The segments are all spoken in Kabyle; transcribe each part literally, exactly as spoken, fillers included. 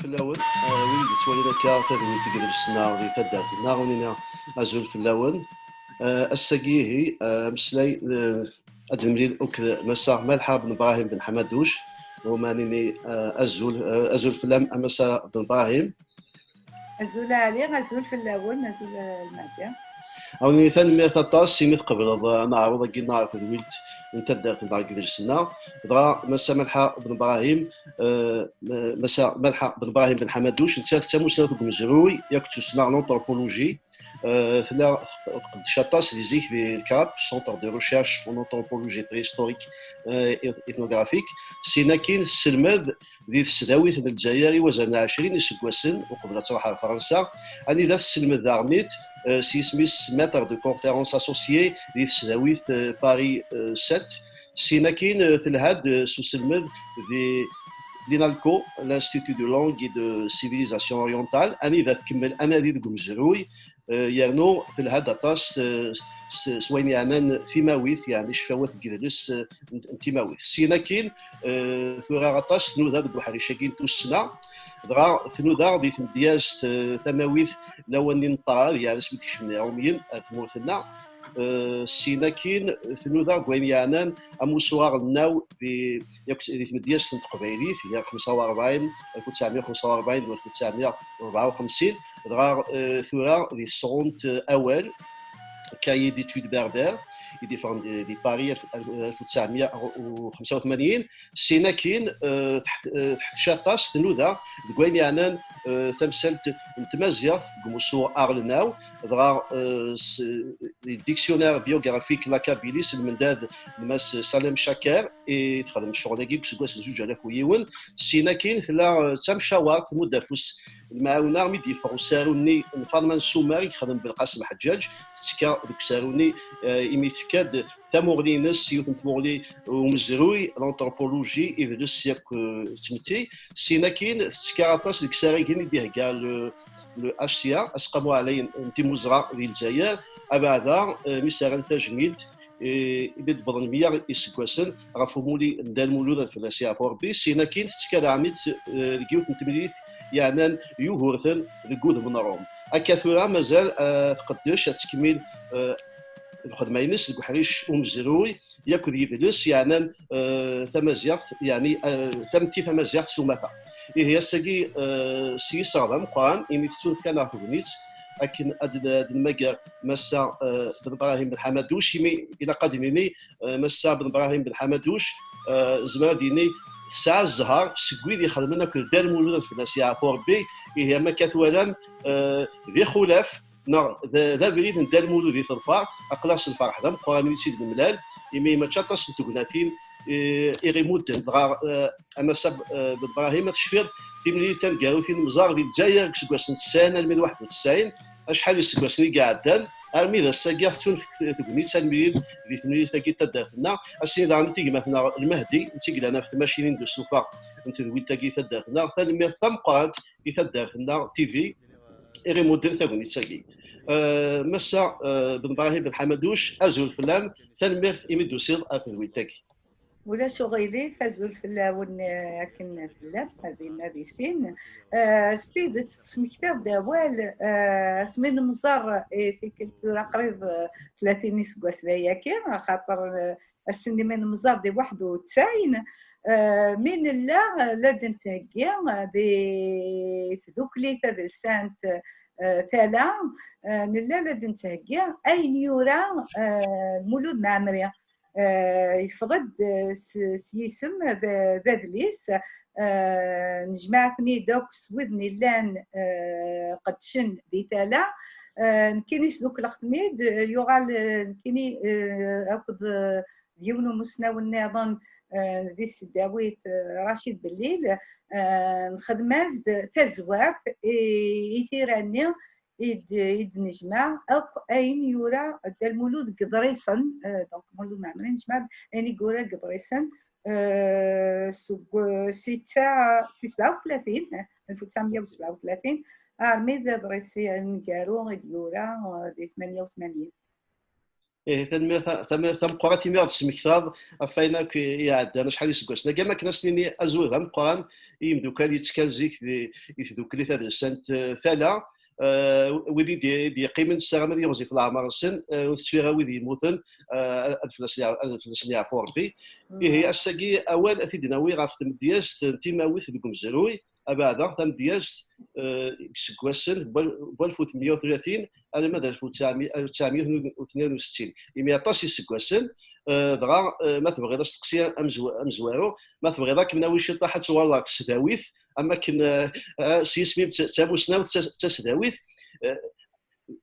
Fell-awen, eh, wid yettwalin akka tadwilt deg idles-nneɣ di taddart-nneɣ, ad wen-iniɣ azul fell-awen. Eh, ass-agi ihi, eh, ameslay, eh, ad nemlil akked Massa Malḥa Ben Brahim Ben Ḥamaduc, uma nini, eh, azul, eh, azul fell-am a Massa Ben Brahim. Azul a Ɛli, azul fell-awen, azul a Lmahdi. Awen-nini tanemmirt aṭas imi tqebleḍ, eh, aneɛruḍ-agi-nneɣ ɣer tedwilt n taddart-nneɣ deg idles-nneɣ. Dɣa Massa Malḥa Ben Brahim, eh, Massa Malḥa Ben Brahim Ben Ḥamaduc, nettat d tamussart deg umezruy akked tussna en anthropologie. Eh, tella tqeddec aṭas di zik di le CRAP, Centre de Recherche en Anthropologie Préhistorique, eh, et Ethnographique. Syin akkin tesselmed di tesdawit n Lezzayer i wazal n ɛecrin iseggasen uqbel ad truḥ ɣer Fransa, anida tesselmed daɣen-it, eh, s yisem-is maître de conférence associé di tesdawit, eh, Paris, eh, sept. Syin akkin, eh, telha-d, eh, s uselmed di l'INALCO, l'Institut de Langue et de Civilisation Orientale, anida tkemmel anadi deg umezruy, eh, yernu telha-d aṭas, eh, s, s wayen yeɛnan timawit, yeɛni ccfawat n yidles, eh, n, n timawit. Syin akkin, eh, tura aṭas tnuda deg uḥric-agi n tussna, dɣa tnuda di tmedyazt, eh, tamawit lawan-nni n ṭṭrad, yeɛni asmi d-kecmen Iṛumyen ar tmurt-nneɣ. Eh, syin akkin tnuda deg wayen yeɛnan amussu aɣelnaw di, yakk di tmedyazt n teqbaylit, gar xemsa u rebɛin, alef u tesɛemya u xemsa u rebɛin d alef u tesɛemya u rebɛa u xemsin, dɣa, eh, tura di tesɣunt, eh, Awal, Cahier d'études berbères, i d-iffɣen di, di Paris alef, alef u tesɛemya u xemsa u tmanyin. Syin akkin, eh, teḥ-, eh, teḥdec aṭas tnuda deg wayen yeɛnan, eh, tamsalt n tmaziɣt deg umussu aɣelnaw, dɣa, eh, s, di dictionnaire biographique la Kabylie s lmendad n Mass Salem Chaker, i texdem ccɣel-agi deg useggas n zuǧ alaf u yiwen. Syin akkin tella, eh, d tamcawart, tmudd afus lemɛawna, mi d-yeffeɣ usaru-nni n Faḍma n Sumer i yexdem Belqasem Ḥeǧǧaǧ, tettekka deg usaru-nni, eh, imi tefka-d tamuɣli-ines, yiwet n tmuɣli umezruy, l'anthropologie, idles yakk, eh, d tmetti. Syin akkin tettekka aṭas deg yisaragen i d-ihegga le, le H C A, Aseqqamu Ɛlayen n Timmuzɣa di Lezzayer, abeɛda, eh, mi s-rran tajmilt, eh, imi d-wwḍen meyya iseggasen ɣef umuli n Dda Lmulud, ad fell-as yeɛfu Rebbi. Syin akkin tettekka daɣen-it, eh, deg yiwet n temlilit yeɛnan Yugurten deg wudem n Ṛum. Akka tura mazal, eh, tqeddec ad tettkemmil, eh, lxedma-ines deg uḥric umezruy yakk d yidles yeɛnan, eh, tamaziɣt, yeɛni, eh, tametti tamaziɣt s umata. Ihi ass-agi, eh, s yiseɣ d ameqqran, imi tettunefk-aneɣ tegnit akken ad n-, ad nmager Massa, eh, Ben Brahim Ben Ḥamaduc, imi ilaq ad d-nini, eh, Massa Ben Brahim Ben Ḥamaduc, eh, nezmer ad d-nini tesɛa zzher seg wid ixedmen akked Dda Lmulud, ad fell-as yeɛfu Rebbi. Ihi am akka twalam, eh, d ixulaf neɣ d, d abrid n Dda Lmulud i teḍfer. Aql-aɣ s lferḥ d ameqqran imi tt-id-nemlal, imi mačči aṭas n tegnatin, eh, i ɣ-imudden. Dɣa, eh, a Massa, eh, Ben Brahim, ad tecfiḍ timlilit taneggarut i nemẓer di Lezzayer deg useggas n tesɛin almi d waḥed u tesɛin, acḥal n iseggasen i iɛeddan, armi d ass-agi tettunefk tegnit, tanemmirt di temlilit-agi n taddart-nneɣ, ass-nni daɣen i tigmat-nneɣ Lmehdi, netta i yellan ɣef tmacinin d usuffeɣ n tedwilt-agi n taddart-nneɣ. Tanemmirt tameqqrant i taddart-nneɣ T V i ɣ-imudden tagnit-agi. Eh, Massa, eh, Ben Brahim Ben Ḥamaduc, azul fell-am, tanemmirt imi d-tusiḍ ar tedwilt-agi. Ulac uɣilif, azul fell-awen, eh, akken tellam, a dinna di sin. Eh, s tidet, tesmektiḍ-d awal, eh, asmi nemẓer, eh, tikkelt tura qrib, eh, tlatin iseggasen ayagi, axaṭer, eh, ass-nni mi nemẓer di waḥed u tesɛin, eh, mi nella, eh, la d-nettheggi, eh, di tdukli tadelsant, eh, Tala, eh, nella la d-nettheggi ayen yura, eh, Mulud Mɛemmri. Eh, yeffeɣ-d, eh, s, s yisem d, d adlis, eh, nejmeɛ-ten-id akk s widen illan, eh, qeddcen di Tala. Eh, nekkini sdukleɣ-ten-id, eh, yuɣal, eh, nekkini, eh, akked, eh, d yiwen umusnaw nniḍen, eh, di tseddawit, eh, Racid Bellil, eh, nxedm-as-d tazwart i, i tira-nni i d, i d-nejmeɛ akk ayen yura Dda Lmulud deg iḍrisen, eh, donc Mulud Mɛemmri, nejmeɛ ayen i yura deg iḍrisen, eh, seg, eh, setta, si sebɛa u tlatin, alef u tesɛemya u sebɛa u tlatin, armi d aḍris aneggaru i d-yura, eh, di tmanya u tmanyin. Ihi, tanemmirt, tanemmirt tameqqrant imi ɣ-d-tesmektaḍ ɣef wayen akk i iɛeddan acḥal iseggasen-agi, am akken ad s-nini azul d ameqqran i yimeddukal yettekkan zik di, i tdukli tadelsant, eh, Tala. Eh, wid i d-, i d-yeqqimen, ssarameɣ ad yiɣzif leɛmer-nsen, eh, ur tettwiɣ a wid yemmuten, eh, ad fell-asen yeɛ-, ad fell-asen yeɛfu Rebbi. Ihi, ass-agi awal ad t-id-nawi ɣef tmedyazt n Timawit deg umezruy, abeɛda tamedyazt, eh, deg iseggasen n walef u tmenya u tlatin alamma d alef u tesɛemya u tmenya u settin, imi aṭas iseggasen, eh, dɣa, eh, ma tebɣiḍ asteqsi amezwa-, amezwaru, ma tebɣiḍ ad kem-nawi ciṭṭaḥ ad twalaḍ tesdawit, am akken, eh, eh, s yisem-im d ta-, d tamusnawt d ta-, d tasdawit, eh,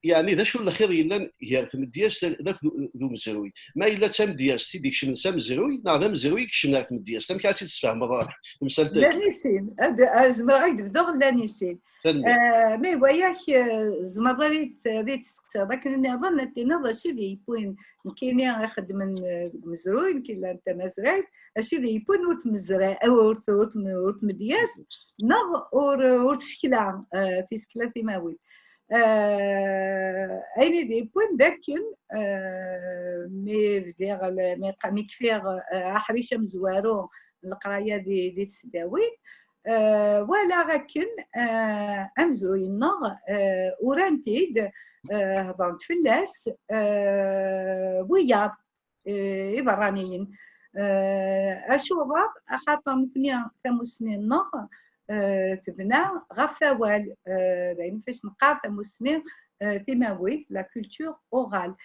yeɛni d acu n lxiḍ yellan gar tmedyazt d, d, d umezruy? Ma yella d tamedyazt i d-ikecmen s amezruy, neɣ d amezruy i ikecmen ar tmedyazt? Amek ara tt-id-tesfehmeḍ, eh, temsalt-agi? Llan i sin. Ad, ad zemreɣ ad k-d-bduɣ, llan i sin. Tanemmirt. Eh, mi hwa yak, eh, tzemreḍ ad yi-t-, ad yi-testeqsiḍ akken nniḍen, ad d-tiniḍ acu i d yewwin nekkini ixeddmen, eh, deg umezruy, nekk yellan d tamazrayt, acu i d yewwin ur tmezra-, ur t-, ur tm-, ur tmedyazt, neɣ ur, ur tsekla, eh, tisekla timawit. Eh, ayen i d yewwin d akken, eh, mi bdiɣ l-, mi qa-, mi kfiɣ, eh, aḥric amezwaru n leqraya di, di tesdawit, eh, walaɣ akken, eh, amezruy-nneɣ, eh, uran-t-id, eh, hedren-d fell-as, eh, wiyaḍ, eh, iberraniyen. Eh, acuɣer? Axaṭer nekni tamussni-nneɣ, eh, tebna ɣef wawal, eh, d ayen ɣef i s-neqqar tamussni, eh, timawit, la culture orale.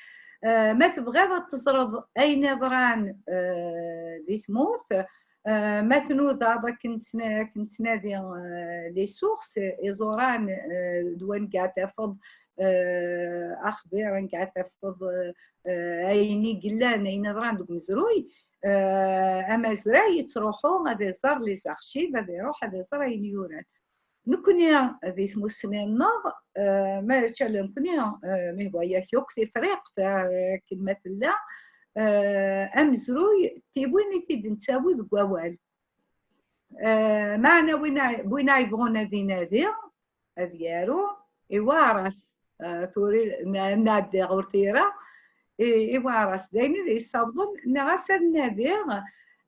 Eh, ma tebɣiḍ ad teẓreḍ ayen iḍran, eh, di tmurt, eh, ma tnudaḍ akken tna-, akken tnadi, eh, les sources, eh, iẓuran, eh, d wanga tafeḍ, eh, axbir, anga tafeḍ, eh, eh, ayen i yellan, ayen iḍran deg umezruy, eh, amazray yettruḥu ad iẓer les archives, ad iruḥ ad iẓer ayen yuran. Nekni di tmussni-nneɣ, eh, mačči ala nekni, eh, mi hwa yak akk Tefriqt, eh, akken ma tella, eh, amezruy d tiwin i t-id-nettawi deg wawal. Eh, meɛna win a, win a yebɣun ad inadi, ad yaru, iweɛer-as. Eh, tura n-, nɛeddi ɣur tira, i, iweɛer-as. D ayen i d yessawḍen, nniɣ-as ad nadiɣ,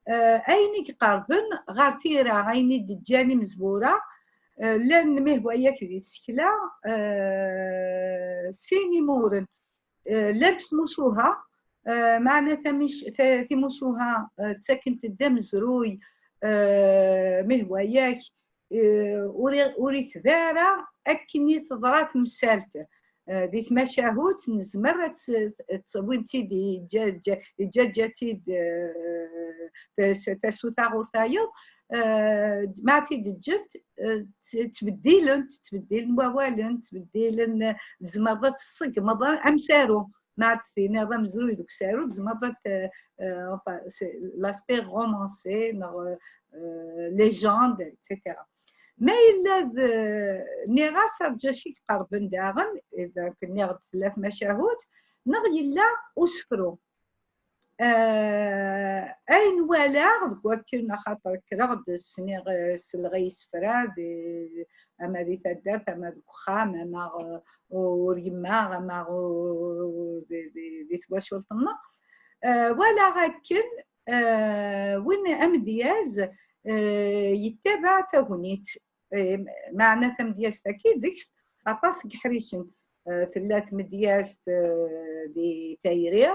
eh, ayen i iqerben ɣer tira, ayen i d-ǧǧan imezwura, eh, llan mi hwa yak di tsekla, eh, sin imuren. Eh, llant tmucuha, eh, meɛna tamic-, ta-, timucuha, eh, ttakent-d amezruy, eh, mi hwa yak, eh, ur i-, ur itebɛ ara akken i teḍra temsalt. Eh, di tmacahut nezmer ad tt-, ad tt-, win tt-id-, yeǧǧa-, yeǧǧa-, yeǧǧa-tt-id, eh, tas-, tasuta ɣur tayeḍ, eh, ma tt-id-ǧǧent, eh, tt-, ttbeddilent, ttbeddilen wawalen, ttbeddilen, eh, tzemreḍ ad tṣeggmeḍ amsaru. Ma ad tiniḍ amezruy deg usaru, tzemreḍ ad t-, eh, enfin, c'est l'aspect romancé, neɣ, eh, légende, et cetera. Ma yella d, nniɣ-as, rǧu acu i iqerben daɣen, donc nniɣ-d tella tmacahut, neɣ yella usefru. Eh, ayen walaɣ deg wakken, axaṭer kkreɣ-d sniɣ, eh, selleɣ i yisefra, di, ama di taddart, ama deg uxxam, ama, eh, ur yemma, ama ur, di, di, di twacult-nneɣ. Eh, walaɣ akken, eh, win amedyaz, eh, yettabaɛ tagnit. Eh, meɛna tamedyazt-agi deg-s aṭas n yeḥricen. Eh, tella tmedyazt, eh, di tayri,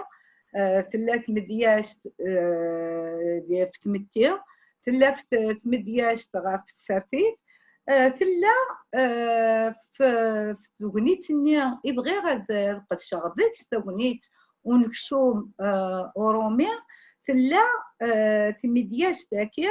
eh, tella tmedyazt, eh, di, ɣef tmetti, tella f-, tmedyazt ɣef tsertit, eh, tella, eh, f-, f tegnit-nni i bɣiɣ ad, ad qedceɣ deg-s, tagnit unekcum, eh, urumi, tella, eh, tmedyazt-agi,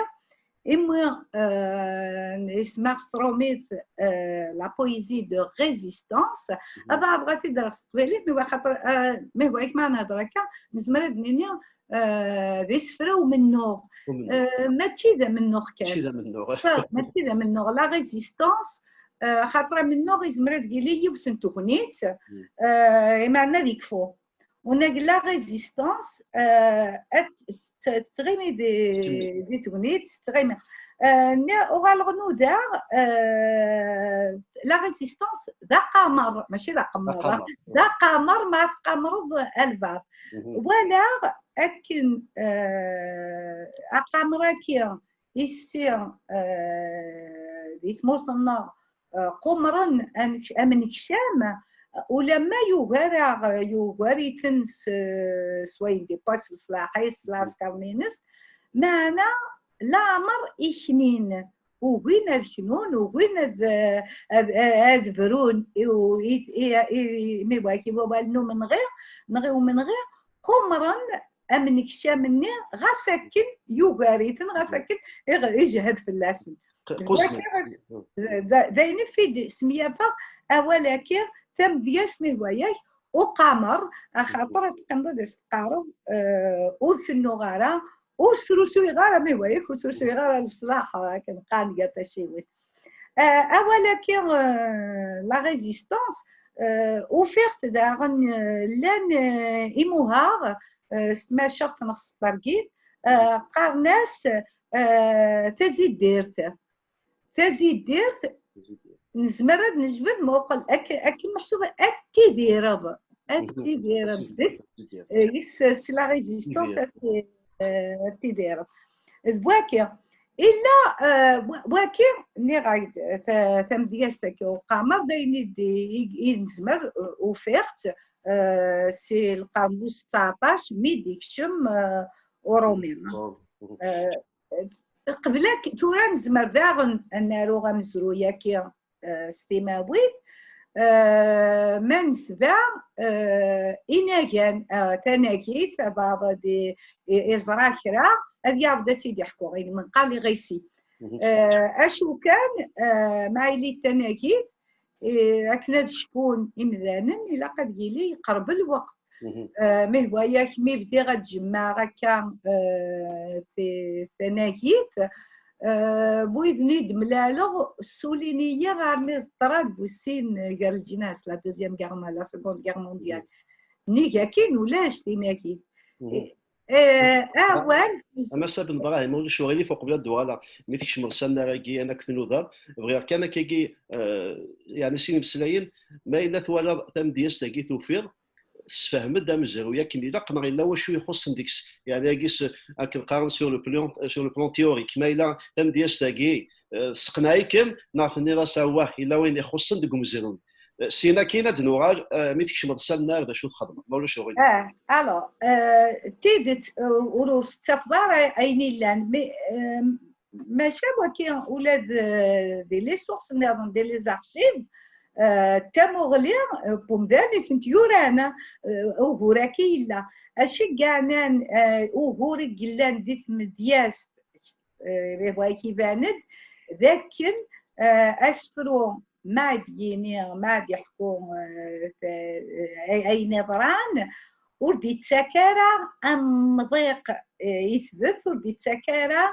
imi, eh, isem-as s trumit, eh, la poésie de résistance. Mhm. Ad ɛerḍeɣ ad t-id-rreɣ s teqbaylit, mi waxaṭer, eh, mi hwa yak ma nehder akka, nezmer ad nini, eh, d isefra umennuɣ. Umennuɣ. Eh, mačči d amennuɣ kan. Mačči d amennuɣ. Fa, mačči d amennuɣ. La résistance, eh, xaṭer amennuɣ yezmer ad yili yiwet n tegnit, mhm, eh, imeɛna ad yekfu. Unag la résistance, eh, ad t-, tettɣimi di, di tegnit, tettɣimi. Eh, nniɣ, uɣaleɣ nudaɣ, eh, la résistance d aqamer, mačči d aqemmer, d aqamer, ma tqamreḍ albaɛḍ. Walaɣ akken, eh, aqamer-agi issi, eh, di tmurt-nneɣ, eh, qumren anek-, amenkcam, ulamma yugar-aɣ, yugar-iten s, s wayen d-iwwas s leṣlaḥ-is, s lɛesker-ines, meɛna leɛmer iknin, ugin ad knun, ugin ad, ad, ad brun i, i, i, i, mi wak i wawal n umenɣi, neɣ i umenɣi, qumren amenkcam-nni, ɣas akken yugar-iten, ɣas akken iɣ-, ijehhed fell-asen. D, d ayen i fi d-smenyafeɣ awal-agi, tamedyazt, mi hwa-yak uqamer, axaṭer ad teqqimeḍ ad as-teqqareḍ, eh, ur kennuɣ ara, ur srusuyeɣ ara, mi hwa-yak ur srusuyeɣ ara leṣlaḥ, akken qqaren gar tacciwin. Eh, awal-agi, eh, la résistance, eh, ufiɣ-t daɣen, eh, llan, eh, imuhaɣ, eh, s tmacert neɣ s tṭergit, eh, qqaren-as, eh, tazidirt. Tazidirt, nezmer ad nejbed, ma uqel-, ak-, akken meḥsub ad tidireḍ. Ad tidireḍ. Ad tidireḍ. Eh, yes, c'est la résistance, ad ti-, eh, ad tidireḍ. D waki. Illa, eh, wa-, waki, nniɣ-ak-d, ta-, tamedyazt-agi uqamer, d ayen i d-, i, i nezmer, eh, ufiɣ-tt, eh, si lqern wis tseɛṭac, mi d-ikcem, eh, Urumi. Eh, qbel ak-, tura nezmer daɣen ad naru amezruy-agi, eh, s timawit, eh, ma nesba, eh, inagan, eh, tanagit, abaɛḍ ad i-, i-, iẓra kra, ad yaweḍ ad tt-id-iḥku, ayen menqal iɣisi. Eh, acu kan, eh, ma ilit tanagit, eh, akken ad cfun imdanen, ilaq ad yili yeqreb lweqt. Eh, mi hwa yak mi bdiɣ ad jemmeɣ akka, eh, ti-, tanagit, eh, widen i d-mlaleɣ ssulin-iyi armi d ṭṭrad n wussin gar leǧnas, la deuxième guerre, la seconde guerre mondiale. Nnig akin ulac tinagit. Eh, awal. A Massa Ben Brahim, ma ulac uɣilif, uqbel ad d-uɣaleɣ, mi tkecmeḍ s annar-agi, anak tnudaḍ, bɣiɣ kan akkagi, eh, yeɛni sin imeslayen, ma yella twalaḍ tamedyazt-agi tufiḍ, tessefhem-d amezruy akken ilaq, neɣ yella wacu ixuṣṣen deg-s, yeɛni agi s-, akken qqaren sur le plan, sur le plan théorique, ma yella tamedyazt-agi, eh, tesseqneɛ-ikem, neɣ tenniḍ-as, awah, yella wayen ixuṣṣen deg umezruy. Eh, syin akkin ad d-nuɣal, eh, mi tkecmeḍ s annar, d acu txedmeḍ, ma ulac uɣilif. Ah, alors, eh, d tidet, eh, ur, ur tettafeḍ ara ayen illan, mais, eh, maca waki ula d, di les sources nniḍen, di les archives, eh, d tamuɣli, eh, n wemdan i tent-yuran, eh, ugur-agi yella. Acu i yeɛnan, eh, ugur i yellan di tmedyazt, eh, iban-d d akken, eh, asefru ma ad yini, ma ad iḥku, eh, t-, eh, ayen iḍran, ur d-ittak ara amḍiq, eh, itbet, ur d-ittak ara,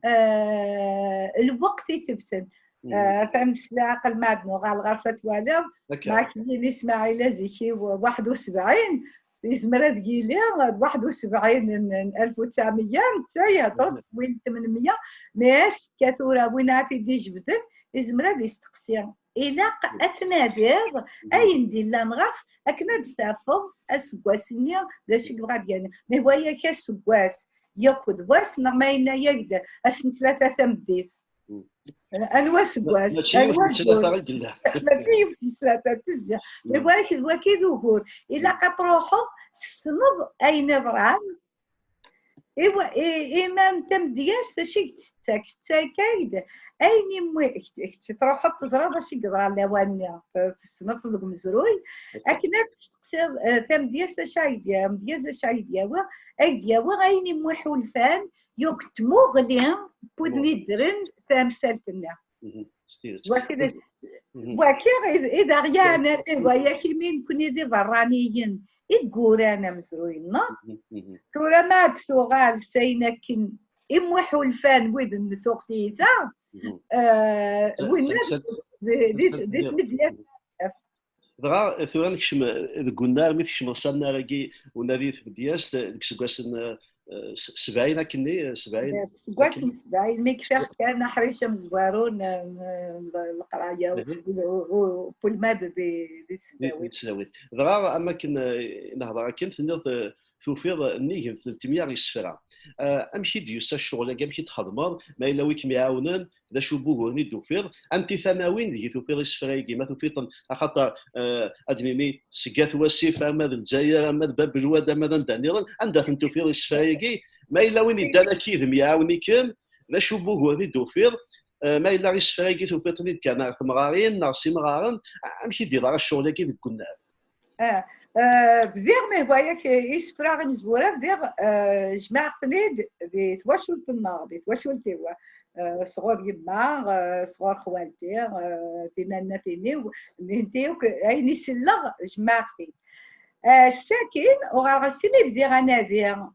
eh, lweqt itebten. Eh, fhem s leɛqel, ma ad nuɣal ɣer-s ad twaliḍ, ma ak-yini Smaɛil azikiw waḥed u sebɛin, yezmer ad yili d waḥed u sebɛin n, n alef u tesɛemya, netta yehder ɣef win n tmenmya, mais ass-a tura win ara t-id-ijebden, yezmer ad isteqsi. Ilaq ad tnadiḍ ayen d-illan ɣer-s akken ad d-tafeḍ aseggas-nni d acu i yebɣa ad d-yernu. Ma hwa yak aseggas yakk d wass, neɣ ma yenna-yak-d ass n ttlata tameddit. Anwa aseggas? Mačči yiwet n ttlata i yella. Mačči yiwet n ttlata, tezzi. Ma hwa yak d waki d ugur. Ilaq ad truḥeḍ tessneḍ ayen iḍran, Iwa, i, imam tamedyazt, acu i k-tettak? Tettak-ak-d ayen imwi-, kečč, kečč truḥeḍ teẓriḍ acu i yeḍran lawan-nni, tessneḍ deg umezruy, akken ad testeqsiḍ, eh, tamedyazt acu ay d-, amedyaz acu ay d-yawi, ay d-yawi ayen imwiḥulfan yakk tmuɣli n widen iddren tamsalt-nni. Waki d, waki i d, i d aɣ-yeɛnan, iwa yak imi nekni d iberraniyen i yuran amezruy-nneɣ. Tura ma ad tuɣal s ayen akken imwiḥulfan wid n tuɣ tiyita, eh, winna d, d, d, d tmedyazt. Dɣa tura nekcem deg unnar, mi tkecmeḍ s annar-agi unadi n tmedyazt deg iseggasen, eh, eh, s-, sebɛin akkenni, eh, sebɛin. Seg wass n sebɛin, mi kfiɣ kan aḥric amezwaru n, n, n leqraya, u, u, u, ulmad di, di tesdawit. Dɣa, am akken, eh, nehḍer akken, tenniḍ, eh, tufiḍ nnig n telt meyya isefra. Eh, amek i d-yusa ccɣel-agi, amek i d-txedmeḍ, ma yella wi kem-iɛawnen, d acu n wuguren i d-tufiḍ, anti tamawin deg i tufiḍ isefra-agi, ma tufiḍ-ten, axaṭer, eh, ad d-nini, seg At Wasif, ama d Lezzayer, ama d Bab Lwad, ama d anda nniḍen, anda ten-tufiḍ isefra-agi, ma yella win iddan akid-m iɛawen-ikem, d acu n wuguren i d-tufiḍ, eh, ma yella isefra-agi tufiḍ-ten-id kan ar temɣarin, neɣ s imɣaren, a-, amek i d-iḍra ccɣel-agi deg unnar? Ah, ah, bdiɣ, mi hwa yak isefra imezwura, bdiɣ, ah, jemɛeɣ-ten-id di twacult-nneɣ, di twacult-iw. Ah, sɣur yemma, ah, sɣur xwalti, ah, tinannatin-iw, nehenti akk ayen i selleɣ, jemɛeɣ-t-id. Ah, sakin, uɣaleɣ asmi bdiɣ anadi, ah,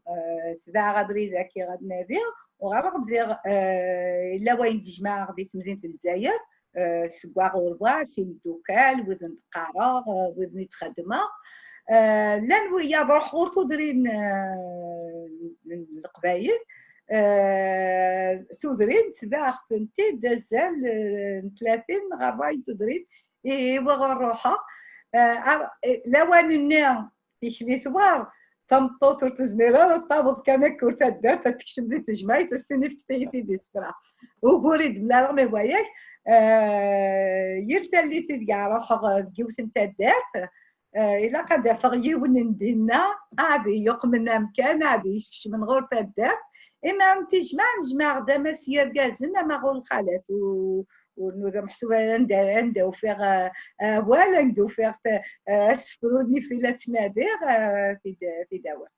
tebɛeɣ abrid-agi ad nadiɣ, uɣaleɣ bdiɣ, ah, yella wayen d-jemɛeɣ di temdint n Lezzayer, eh, seg waɣurba, s imeddukal, widen d-qqareɣ, eh, widen i d-xeddmeɣ. Eh, llan wiyaḍ ruḥ ɣur tudrin, eh, n Leqbayel, eh, tudrin tebɛeɣ-tent-id azal, eh, n tlatin neɣ ṛebɛa n tudrin i, i wuɣur ruḥeɣ. Eh, ar-, eh, lawan-nni tikli twar, tameṭṭut ur tezmir ara ad taweḍ kan akka ur taddart, ad tekcem di tejmaɛt, ad s-tini fket-iyi-t-id isefra. Ugur i d-mlaleɣ, mi hwa yak, eh, yir tallit ideg ara ruḥeɣ deg yiwet n taddart, eh, ilaq ad afeɣ yiwen n dinna, ad yeqqmen amkan, ad yeskecmen ɣur taddart. Imi am tijmaɛ, nejmaɛ-d ama s yirgazen, ama ɣur lxalat. U-, ur nuda meḥsub ara anda, anda ufiɣ, eh, awal, anda ufiɣ ta-, eh, asefru-nni fi la ttnadiɣ, eh, tid-, tid-awal.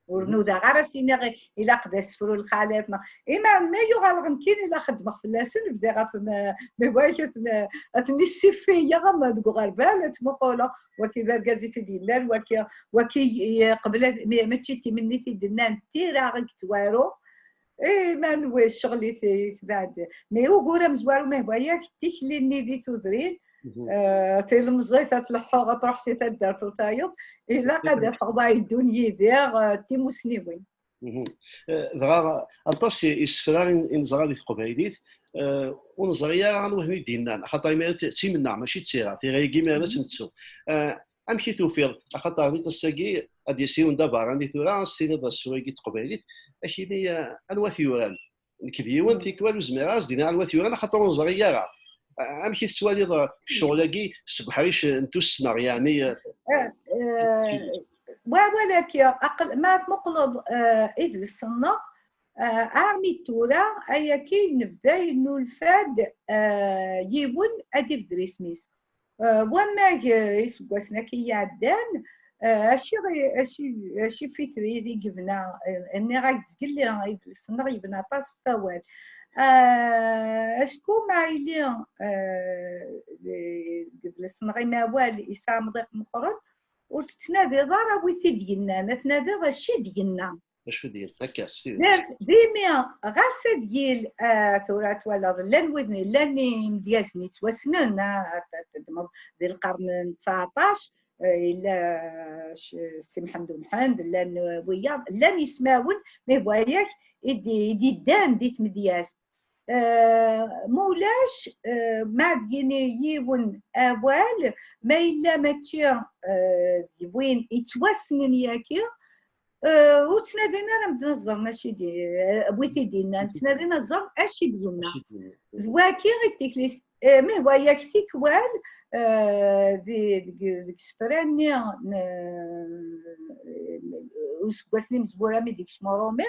Ur nudaɣ ara s-iniɣ ilaq d asefru n lxalat, neɣ, imi armi yuɣal nekkini la xeddmeɣ fell-asen, bdiɣ ad ten-, eh, mi bɣiɣ ad ten-, eh, ad ten-issiffiyeɣ, ama deg uɣerbal, ad ttmuquleɣ, waki d argaz i t-id-yennan, waki, waki, eh, qbel ad, mi-, mačči d timenni t-id-nnan, tira i yettwaru, Eh, ma nwi ccɣel i t-, i tebɛed. Mais ugur amezwaru, ma hwa yak tikli-nni di tudrin, eh, tilemẓit ad tleḥḥuɣ, ad truḥ si taddart ur tayeḍ, ilaq ad afeɣ wa yeddun yid-i, eh, d timusniwin. Eh, dɣa, aṭas i, isefra i, i neẓra di teqbaylit, eh, ur neẓri ara anwa i ten-id-yennan, axaṭer imir d timenna, mačči d tira, tira-agi imir ad tt-nettu. Eh, Amek i tufiḍ? Axaṭer di ass-agi ad d-yas yiwen d aberrani tura, ad s-tiniḍ asefru-agi n teqbaylit, ad k-yini, eh, anwa t-yuran? Nekk d yiwen, tikwal ur zmireɣ ad s-d-iniɣ anwa t-yuran, axaṭer ur neẓri ara. A-, amek i tettwaliḍ, eh, ccɣel-agi seg uḥric n tussna, yeɛni, eh, Eh, eh, wawal-agi, aql-, ma tmuqleḍ, eh, idles-nneɣ, eh, armi d tura, ayagi nebda yennulfa-d, eh, yiwen ad ibder isem-is. Eh, wammag, eh, iseggasen akka i iɛeddan, eh, aci, aci, aci fitri i yebna, eh, nniɣ-ak-d zgelli, idles-nneɣ yebna aṭas n wawal. Eh, acku ma yili, eh, deg idles-nneɣ imawal yesɛa amḍiq meqqren, ur tettnadiḍ ara wi t-id-yennan, ad tnadiḍ aci d-yenna. Acu d-yenna akka, s tidet? D imi, ɣas ad yil, ah, tura twalaḍ, llan widen, llan imedyazen yettwassnen, ah, ad teddmeḍ di lqern n tseɛṭac, eh, yella, eh, Si Mḥend Umḥend, llan, eh, wiyaḍ, llan ismawen, mi hwa yak i d-, i d-iddan di tmedyazt. Eh, mulac, eh, ma ad yini yiwen awal, ma yella mačči, eh, d win yettwassnen yaki, eh, ur ttnadin ara medden ad ẓren acu i d-, eh, wi t-id-yennan, ttnadin ad ẓren acu i d-yenna. D waki i d tikli-s, eh, mi hwa yak tikwal, eh, di, deg, deg isefra-nni n, eh, useggas n imezwura mi d-ikcem uṛumi,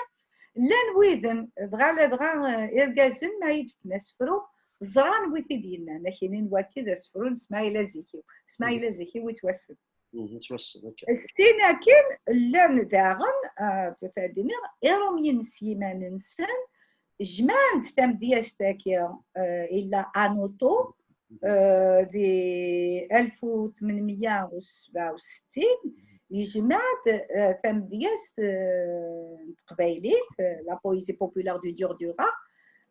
llan widen, dɣa ladɣa, eh, irgazen, ma i d-fken asefru, ẓran wi t-id-yennan, akini n waki d asefru n Smaɛil Azikiw. Smaɛil Azikiw yettwassen. Sin akin, llan daɣen, eh, ad iniɣ, Iṛumyen s yiman-nsen, jemɛen-d tamedyazt-agi, eh, illa Anuṭu, eh, di alef u tmenmeyya u sebɛa u settin, yejmeɛ-d, eh, tamedyazt, eh, n teqbaylit, eh, La Poésie Populaire du Durdura,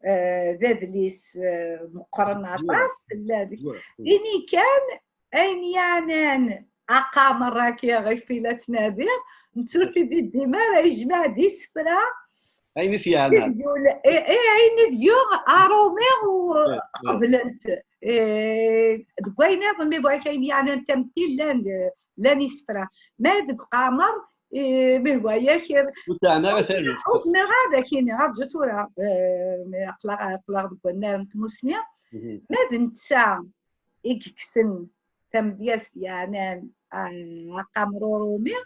eh, d adlis, eh, meqqren aṭas, tella deg, ini kan, ayen yeɛnan aqamer-agi ɣef i la ttnadiɣ, Nettu ur t-id-iddim ara, yejmeɛ-d isefra. Ayen i t-yeɛnan. I, i, ayen i d-yuɣ Aṛumi u qeblent. Eh, deg wayen iḍen, mi bɣa ayen yeɛnan tametti, llan, llan isefra. Ma deg uqamer, eh, mi bɣa yak, ur teɛna ara taluft. Ur zmireɣ ad ak-iniɣ, rǧu tura, eh, aql-aɣ, aql-aɣ deg wannar n tmusni. Ma d netta i yekksen tamedyazt yeɛnan, ah, aqamer uṛumi,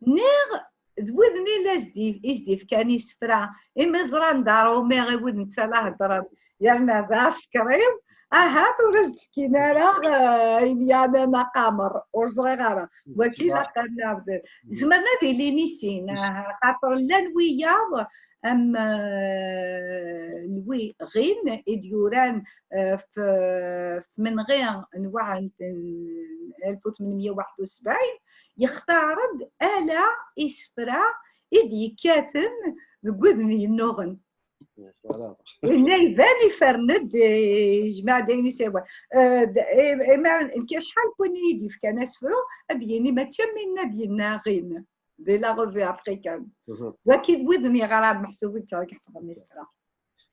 neɣ d widen i la s-d-, i s-d-ifkan isefra, imi ẓran d aṛumi i wid netta la heddren, yerna d aɛsekriw, ahat ur as-d-fkin ara, ah, ayen yeɛnan aqamer, ur ẓriɣ ara. Waki la qqaren abdel. Zemren ad ilin i sin, ah, xaṭer llan wiyaḍ am, eh, Louis Ghine i d-yuran, eh, f, f menɣi n waɛen n alef u tmenmya u waḥed u sebɛin, yextar-d ala isefra i d-yekkaten deg widen yennuɣen. Yenna iban ifren-d, eh, yejmeɛ-d ayen i s-ihwan. Eh, d-, eh, eh, ma, nekk acḥal n win i yi-d-yefkan asefru, ad d-yini mačči am winna d-yenna Ghine di la revue africaine. Waki d widen yeɣran meḥsub i yeḥfḍen isefra.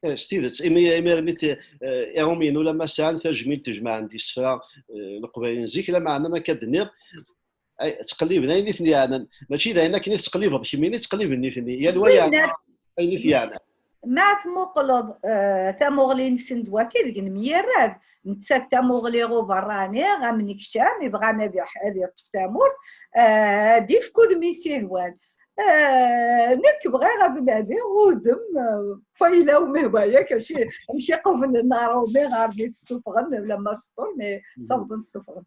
Eh, s tidet, imi, imi armi t-, eh, Iṛumiyen ulamma sɛan tajmilt jemɛen-d isefra, eh, n Leqbayel n zik, lameɛna ma akka d-nniɣ, ay, ttqelliben ayen i ten-yeɛnan. Mačči d ayen akken i tettqellibeḍ kemmini, ttqelliben nitni. Yal wa yeɛna ayen i t-yeɛnan. Ma tmuqleḍ, eh, tamuɣli-nsen d waki, deg nemyarad, nettat tamuɣli uberrani, amnekcam, ibɣan ad iḥ-, ad iṭṭef tamurt, eh, ad ifk udem i s-ihwan. Eh, nekk bɣiɣ ad nadiɣ udem, eh, wayla-w, mi hwa yak, aci, amek i qublen Aṛumi ɣer mi t-ssufɣen, lamma seṭṭun, mi ssawḍen ssufɣen.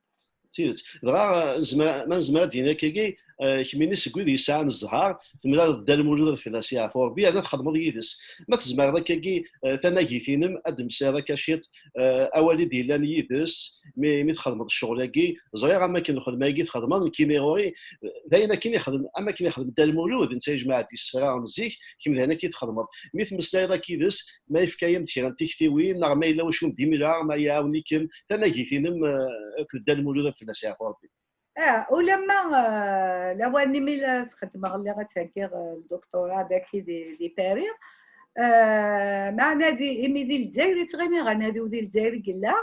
D tidet. Dɣa, eh, nezmer, ma nezmer ad d-nini akkagi, eh, kemmini seg wid yesɛan zzher, temlaleḍ Dda Lmulud ad fell-as yeɛfu Ṛebbi, yerna txedmeḍ yid-s. Ma tzemreḍ akkagi, eh, tanagit-inem, ad d-temmeslayeḍ akka ciṭ, eh, awal i d-yellan yid-s, mi, mi txedmeḍ ccɣel-agi, ẓriɣ am akken lxedma-agi txedmeḍ, nekkini ɣur-i, eh, d ayen akken ixdem, am akken ixdem Dda Lmulud, netta yejmeɛ-d isefra n zik, kemm d ayen akka i txedmeḍ. Mi temmeslayeḍ akka yid-s, ma yefka-yam-d kra n tiktiwin, neɣ ma yella wacu n d-imla, ma iɛawen-ikem, tanagit-inem, eh, akked Dda Lmulud ad fell-as yeɛfu Ṛebbi. Ah, ulamma, eh, lawan-nni mi la ttxeddmeɣ, lliɣ ad theggiɣ, eh, le doctorat daki di, di Paris. Eh, meɛna di, imi di Lezzayer i ttɣimiɣ, anadi-w di Lezzayer i yella,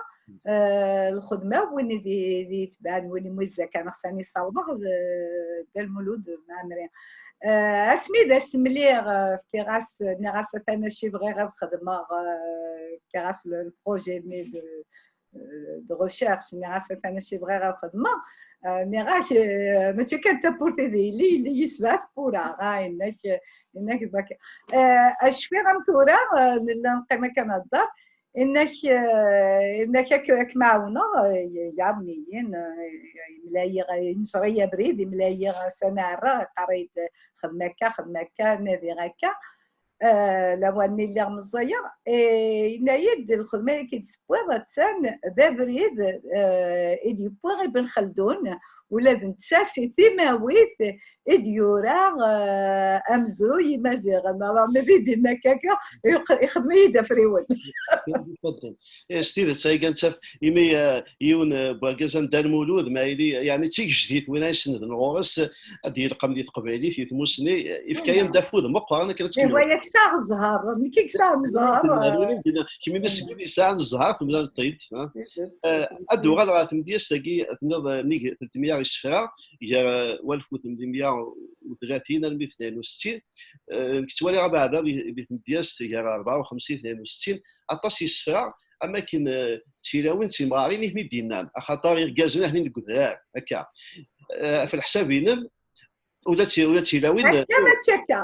eh, lxedma, win i di, di yetebɛen, win i mu izzakan, xsan i ssawḍeɣ, d, d Dda Lmulud Mɛemmri. Eh, asmi d as-mliɣ, eh, fkiɣ-as, nniɣ-as: "Atan acu i bɣiɣ ad xedmeɣ", eh, fkiɣ-as le, le projet-nni de, eh, de recherche, nniɣ-as: "Atan acu i bɣiɣ ad xedmeɣ." Eh, nniɣ-ak, eh, mačči kan tawwurt i d yelli, yelli yesbeɛ tewwura. Ah, yenna-k, yenna-k d akka. Eh, cfiɣ am tura, eh, nella neqqim akka nhedder, yenna-k, eh, yenna-k ad k-, ad kem-ɛawneɣ, eh, iɛawen-iyi, eh, yemla-yi, eh, yesɣi-yi abrid, yemla-yi s anaɛra, yeqqar-iyi-d: "Xdem akka, xdem akka, nadi akka." Eh, lawan-nni lliɣ meẓẓiyeɣ, eh, yenna-yi-d: "Lxedma-agi i d-tewwiḍ, attan d abrid, eh, i d-yewwi Ibn Xeldun, ula d netta si timawit i d-yura, eh, amezruy Imaziɣen." Alors, ma d i d-yenna akka, ixdem-iyi-d afriwen. Eh, s tidet, ay gan taf, imi, eh, yiwen, eh, n wergaz am Dda Lmulud, ma yili, yeɛni d tigejdit win ay isenneden ɣur-s, eh, ad d-yelqem di teqbaylit, di tmusni, eh, yefka-yam-d afud meqqren akken ad tkemmleḍ. Iwa yak sɛiɣ zzher, nekk i yesɛiɣ zzher. Kemmini seg wid yesɛan zzher, temlaleḍ-t-id, ha? Eh, ad d-uɣaleɣ ɣer tmedyazt-agi, tenniḍ, eh, nnig telt meyya isefra, gar, eh, walef u tmenmeyya u tlatin armi tnayen u settin, eh, nekk ttwaliɣ abeɛda di, di tmedyazt gar rebɛa u xemsin tnayen u settin, aṭas isefra, am akken, eh, d tilawin d timɣarin i ten-id-yennan, axaṭer irgazen aḥnin deg udrar, akka. Eh, ɣef leḥsab-inem, ula d ti-, ula d tilawin, eh, akka mačči akka.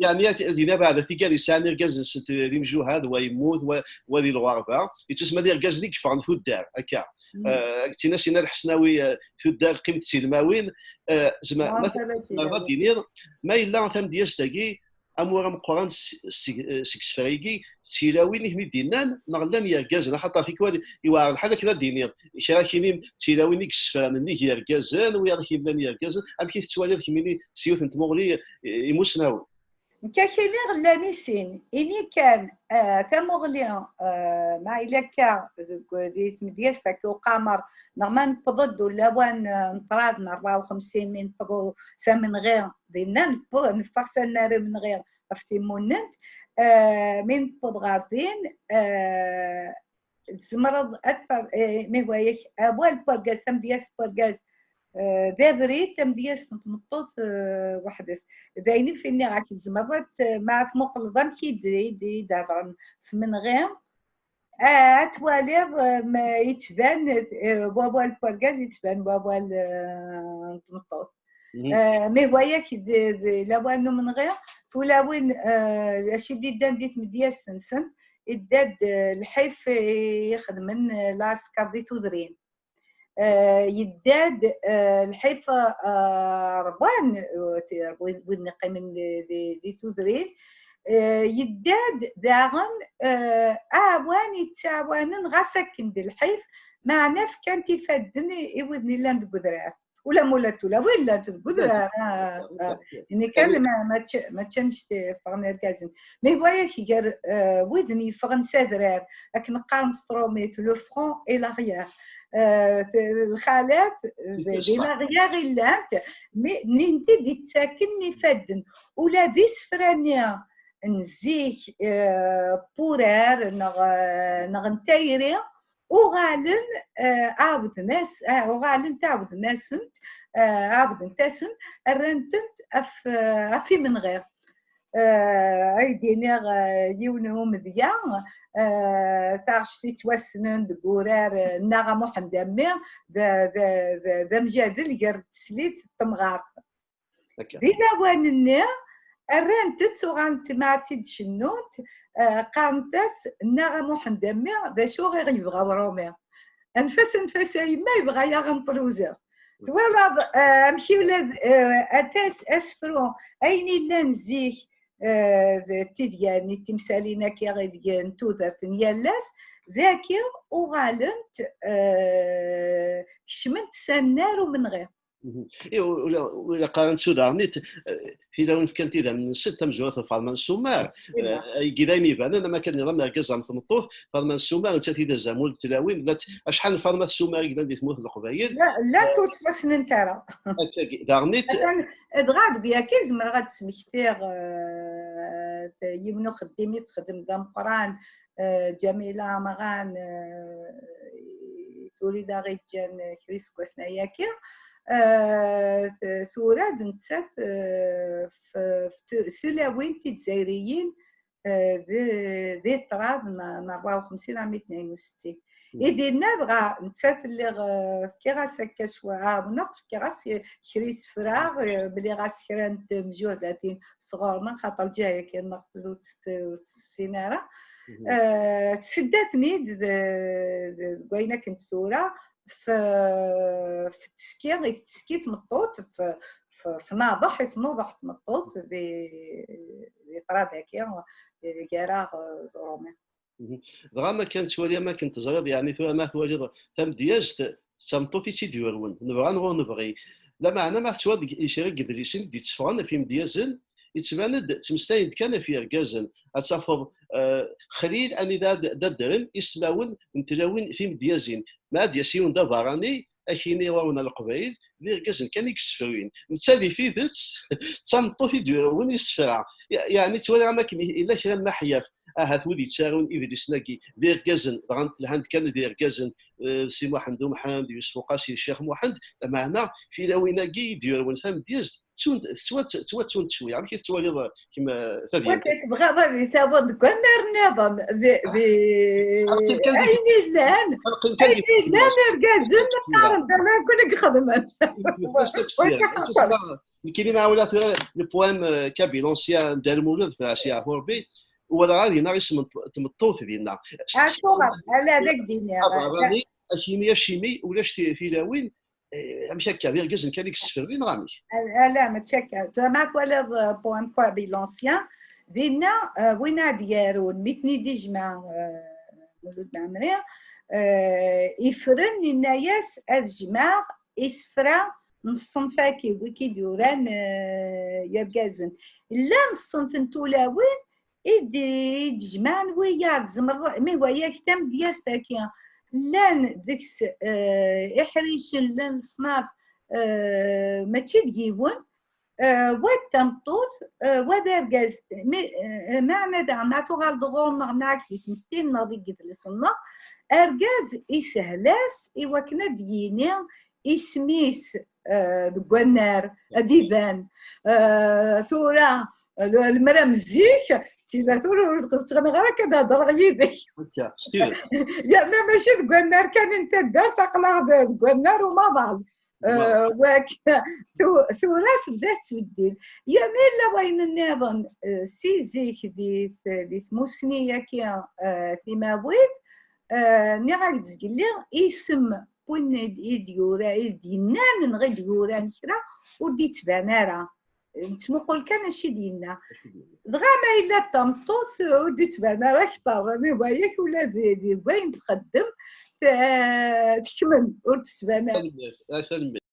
Yeɛni, ad, ad yini abeɛda tigal yesɛan irgazen s-, d imjuhad, wa yemmut, wa, wa di lɣerba, yettusemma d irgazen i yeffɣen tuddar, akka. Eh, d tin-as yenna Lḥesnawi, eh, tuddar qqimet d tilmawin, eh, zma-, ma tezmreḍ ad d-tiniḍ, ma yella tamedyazt-agi, amur ameqqran s-, seg, seg isefra-agi, d tilawin i ten-id-yennan, neɣ llan yergazen, axaṭer tikwal iweɛer lḥal akken ad d-tiniḍ, kra ad k-inin d tilawin i yessefran nnig yergazen, wiyaḍ akken llan yergazen, amek i tettwaliḍ kemmini s yiwet n tmuɣli, eh, imusnawen? Nekk ad k-iniɣ llan i sin. Ini kan, eh, tamuɣli, eh, ma yella akka deg, di tmedyazt akka uqamer, neɣ ma newweḍ-d ulawen, eh, n ṭṭrad n rebɛa u xemsin, mi newweḍ s amenɣi, dinna newweḍ, neffeɣ s annar amenɣi ɣef timunent, eh, mi newweḍ ɣer din, eh, tzemreḍ ad tfer-, eh, mi hwa yak awal n wergaz, tamedyazt n wergaz, eh, d abrid, tamedyazt n tmeṭṭut, eh, weḥd-s. D ayen i f-nniɣ-ak, tzemreḍ ad t-, ma tmuqleḍ amek i d-, i d-, i d-hedren f menɣi, eh, ad twaliḍ, eh, ma yettban, eh, wawal n wergaz, yettban wawal, eh, n tmeṭṭut. Mhm. Eh, mi hwa yak d, d lawan n umenɣi, tulawin, eh, acu i d-iddan di tmedyazt-nsen, idda-d, eh, lḥif i ixedmen, eh, lɛesker di tudrin. Eh, yedda-d, eh, lḥif, eh, ṛwan, eh, ti-, wid, wid yeqqimen di, di, di tudrin. Eh, yedda-d daɣen, eh, aɛwan yettɛawanen ɣas akken d lḥif, meɛna fkan-t ifadden i, i widen yellan deg udrar. Ula ma ula d tulawin llant deg udrar, ah, ah. Ini kan ma, mačči, mačči annect-a ffɣen irgazen. Mi hwa yak gar, eh, widen yeffɣen s adrar, akken qqaren s trumit, le front et l'arrière. Eh, t-, lxalat, d, di l'arrière i llant, mi, nnin-t-id ittaken ifadden. Ula d isefra-nni n zik, eh, n wurar neɣ, eh, neɣ n tayri, uɣalen, eh, ɛawden-as-, eh, uɣalen ɛawden-asent, eh, ɛawdent-asen, rran-tent ɣef, eh, ɣef imenɣi. Eh, ad k-d-iniɣ, eh, yiwen n umedya, eh, taɣect yettwassnen deg wurar, eh, n Naɣa Muḥend a mmi, d, d, d, d amjadel gar teslit d temɣart. Di lawan-nni, rrant-tt, uɣalent ma ad tt-id-cennunt, eh, qqarent-as, Naɣa Muḥend a mmi, d acu i ɣ-yebɣa uṛumi? Anef-as, anef-as a yemma, yebɣa-yaɣ ad neṭṭel uziɣ. Twalaḍ, eh, amek i ula d, eh, atas, asefru, ayen illan zik, eh, d tidyanin, timsalin akka ideg n tudert n yal ass, dagi uɣalent, eh, kecment s annar umenɣi. Mhm. I, u-, ula, ula qqaren-tt daɣen, eh, tilawin fkant idammen-nsent, tamezwarut n Faḍma n Sumer, eh, i d ayen ibanen, am akken nniḍen argaz am tmeṭṭut, Faḍma n Sumer, nettat i d azamul n tlawin, llant acḥal n Faḍma n Sumer i yellan di tmurt n Leqbayel. Llant ur ttwassnent ara. Akkagi, daɣen i t- Atan, dɣa deg yaki zemreɣ ad d-smektiɣ, eh, t-, yiwen uxeddim i texdem d ameqqran, eh, Ǧamila Amran, eh, tura i d aɣ-iǧǧan, eh, kra iseggasen ayaki. Eh, t-, tura d nettat, eh, f-, f-, tu-, tulawin tidzayriyin, eh, di, di ṭṭrad n, n rebɛa u xemsin armi tnayen u settin. I dinna dɣa nettat lliɣ, eh, fkiɣ-as akka cwa, ɛawneɣ-tt, fkiɣ-as kra isefra, eh, bliɣ-as kra n tmejhudatin sɣur-neɣ, xaṭer lǧiha-agi-nneɣ ur tt-, ur tt-tessin ara. Eh, tessedda-ten-id d, d, deg wayen akken tura, f-, f teski, i teski tmeṭṭut, f-, f-, f naḍeḥ i tnuḍeḥ tmeṭṭut di, di ṭṭrad-agi, gar-aɣ, eh, d uṛumi. Mhm. Dɣa ma kan tettwali, am akken teẓriḍ, yeɛni tura ma twaliḍ tamedyazt, d tameṭṭut i tt-id-yurwen, nebɣa neɣ ur nebɣi. Lameɛna ma tettwaliḍ deg, i kra n yedlisen i d-itteffɣen ɣef yimedyazen, yettban-d ttmeslayen-d kan ɣef yergazen. Ad tafeḍ, eh, xlil anida d-, d-ddren ismawen n tlawin timedyazin. Ma ad d-yas yiwen d abeṛṛani, ad k-yini ɣur-wen a Leqbayel, d irgazen kan i yessefruyen. Netta di tidet, d tameṭṭut i d-yurwen isefra. Ya-, yeɛni ttwaliɣ am akken i-, yella kra n leḥyaf. Ahat wid yettarun idlisen-agi d irgazen, dɣa lhan-d kan d irgazen, eh, Si Muḥend Umḥend, Yusef Uqasi, Ccix Muḥend, lameɛna tilawin-agi i d-yurwen tamedyazt, ttunt-, tettwa-, ttwattunt cwiya. Amek i tettwaliḍ, eh, kemm, eh, Tadyant? Wagi tebɣiḍ ad isaweḍ deg wannar nniḍen, di, di, ayen illan, ayen illan, irgazen qqaren-d ala nekkni i ixedmen. Nekkini ma ula tura le poème, euh, Kabyle ancien n Dda Lmulud, f Ɛsiya Ɣurbi, walaɣ ad yenna isem n tmeṭṭut dinna. Acuɣer? Ala ad ak-d-iniɣ. Abeṛṛani, ad k-yini acimi ulac ti-, tilawin, eh, amek akka, d irgazen kan i yessefren, neɣ amek? Ala, mačči akka. Tura ma twaliḍ, eh, poème Kabyle ancien, dinna, eh, win ad d-yarun, mi ten-id-ijmeɛ, eh, Mulud Mɛemmri, eh, ifren, yenna-yas ad jmeɛ isefra n ṣṣenf-agi, wigi d-yuran, eh, yergazen. Llan ṣṣenf n tulawin i d-, i d-jemɛen wiyaḍ, tzemreḍ, mi waya-k tamedyazt-agi, llan deg-s, eh, iḥricen, llan leṣnaf, eh, mačči d yiwen, eh, wa d tameṭṭut, eh, wa d argaz. Mi, eh, meɛna daɣen, ma tuɣaleḍ ɣur-neɣ, neɣ di tmetti-nneɣ, deg yidles-nneɣ, argaz isehel-as i wakken ad d-yini isem-is, eh, deg wannar, ad iban. Eh, tura, l-, lemmer am zik, tila tura ur ttɣimiɣ ara akka ad hedreɣ yid-k. Akka, s tidet. Yerna mačči deg wannar kan n taddart, aql-aɣ d-, deg wannar umaḍal. Eh, wak-, tu-, tura tebda tettbeddil. Yerna yella wayen nniḍen, eh, si zik di t-, di tmussni-agi, eh, timawit, eh, nniɣ-ak-d zgelli, isem n win i d-, i d-yura, i d-yennan, neɣ i d-yuran kra, ur d-ittban ara. Nettmuqul kan acu i d-yenna. Dɣa ma yella d tameṭṭut, ur d-ittban ara akteṛ. Mi waya-k ula d, d wayen txeddem, t-, tekmen, ur d-tettban ara. Tanemmirt. Ah, tanemmirt.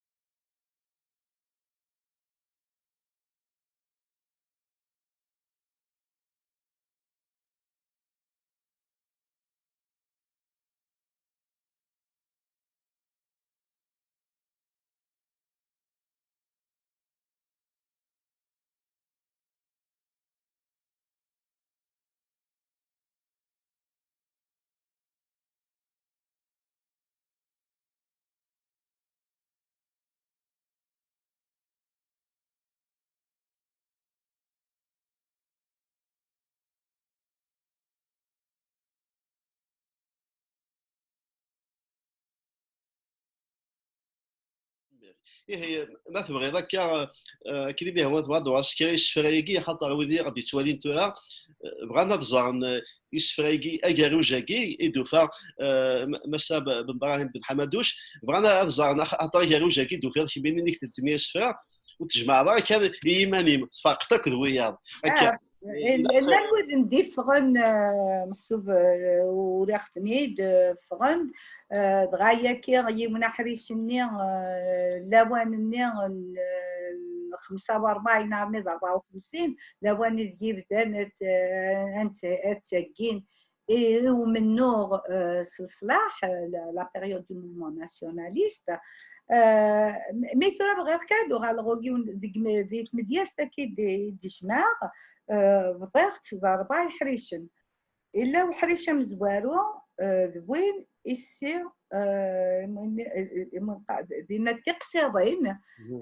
Ihi, ma tebɣiḍ akka, eh, akken i mi hwan tebɣa ad uɣas kra isefra-agi, axaṭer wid i ɣ-d-yettwalin tura, eh, bɣan ad ẓren, eh, isefra-agi, agerruj-agi i d-ufa, eh, m-, Massa B-, Ben Brahim Ben Ḥamaduc, bɣan ad ẓren ax-, axaṭer agerruj-agi i d-tufiḍ kemmini i d-tedmi asefra, ur tejmaɛeḍ ara kan i yiman-im, tferqeḍ akk d wiyaḍ. Akka. Ah, llan widen d-iffɣen, eh, meḥsub, eh, uriɣ-ten-id, eh, ffɣen-d, eh, dɣa yaki yiwen aḥric-nni, eh, lawan-nni n, eh, xemsa u rebɛin armi d rebɛa u xemsin, lawan ideg yebdan ad, eh, ad tt-, ad ttaggin i, i umennuɣ, eh, s leṣlaḥ, eh, la, la période du mouvement nationaliste. Eh, mi tura bɣiɣ kan ad uɣaleɣ deg yiwen, deg me-, di tmedyazt-agi d-, i d-jemɛeɣ, eh, bḍiɣ-tt d rebɛa iḥricen. Illa uḥric amezwaru, eh, d win issi, eh, dinna d tiqsiḍin,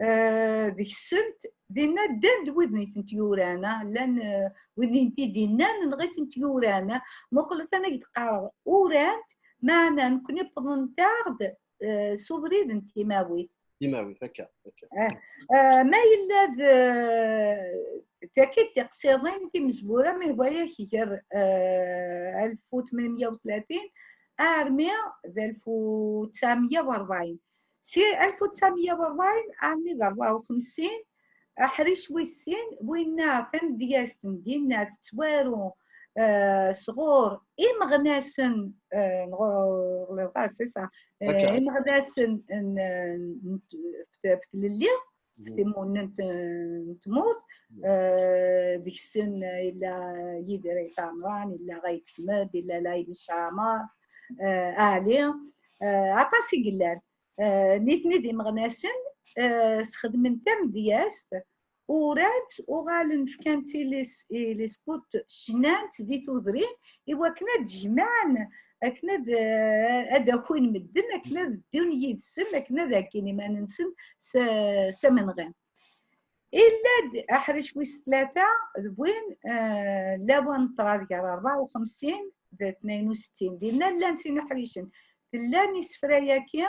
eh, deg-sent, dinna ddan-d widen i tent-yuran, ah, llan, eh, wid i tent-id-innan, neɣ i tent-yuran. Muqlet, ana i d-qqareɣ, urant, meɛna nekni wwḍent-aɣ-d, eh, s ubrid n timawit. Timawit, akka, akka. Eh, eh, ma yella d, eh, tagi d tiqsiḍin timezwura, mi waya-k gar, eh, alef u tmenmeyya u tlatin armi d alef u tesɛemeyya u rebɛin. Si alef u tesɛemeyya u rebɛin armi d rebɛa u xemsin, aḥric wis sin, winna tamedyazt n dinna tettwaru, eh, sɣur imeɣnasen, eh, n ɣ-, ɣ-, c'est ça, eh, imeɣnasen n, n, n, f-, f tlelli, f timunent n tmurt, eh, deg-sen, eh, yella Yidir Ayt Ɛemran, yella Ɣayt Ḥmed, yella Laïd Necɛamar, eh, Ɛli, eh, aṭas i yellan. Eh, nitni d imeɣnasen, eh, sxedmen tamedyazt, urant, uɣalen fkan-tt i les, i les scouts, cnan-tt di tudrin, i wakken ad d-jemɛen, akken ad, eh, ad d-akin medden, akken ad ddun yid-sen, akken ad heggin iman-nsen s, s amenɣi. Illa-d aḥric wis tlata d win, eh, lawan n ṭṭrad gar rebɛa u xemsin d tnayen u settin. Dinna llan sin iḥricen. Llan isefra-yagi,